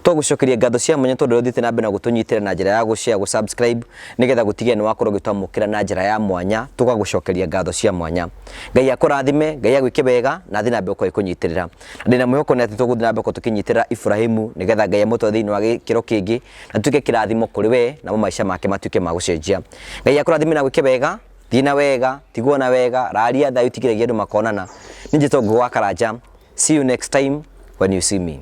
Twagũcokeria ngatho cia mwanya tondũ ũthiĩte na mbere na gũtũnyitĩra na njĩra ya gũshare, gũsubscribe, nĩgetha gũtigĩrĩra nĩ wakorwo ũgĩtwamũkĩra na njĩra ya mwanya. Tũgagũcokeria ngatho cia mwanya. Ngai akũrathime, Ngai agwĩke wega na athiĩ na mbere gũkorwo ĩkũnyitĩrĩra. Ndĩna mwĩhoko nĩ atĩ tũgũthiĩ na mbere gũkorwo tũkĩnyitĩrĩra Ibrahimu nĩgetha Ngai amũtware thĩinĩ wa gĩkĩro kĩngĩ na tuĩke kĩrathimo kũrĩ we, namo maica make matuĩke ma gũcenjia. Ngai akũrathime na agwĩke wega. Thiĩ na wega, tigwo na wega, raria thayũ, tigĩrĩria andũ makonana. Nĩ njĩtwo Ngũgũ wa Karanja. See you next time when you see me.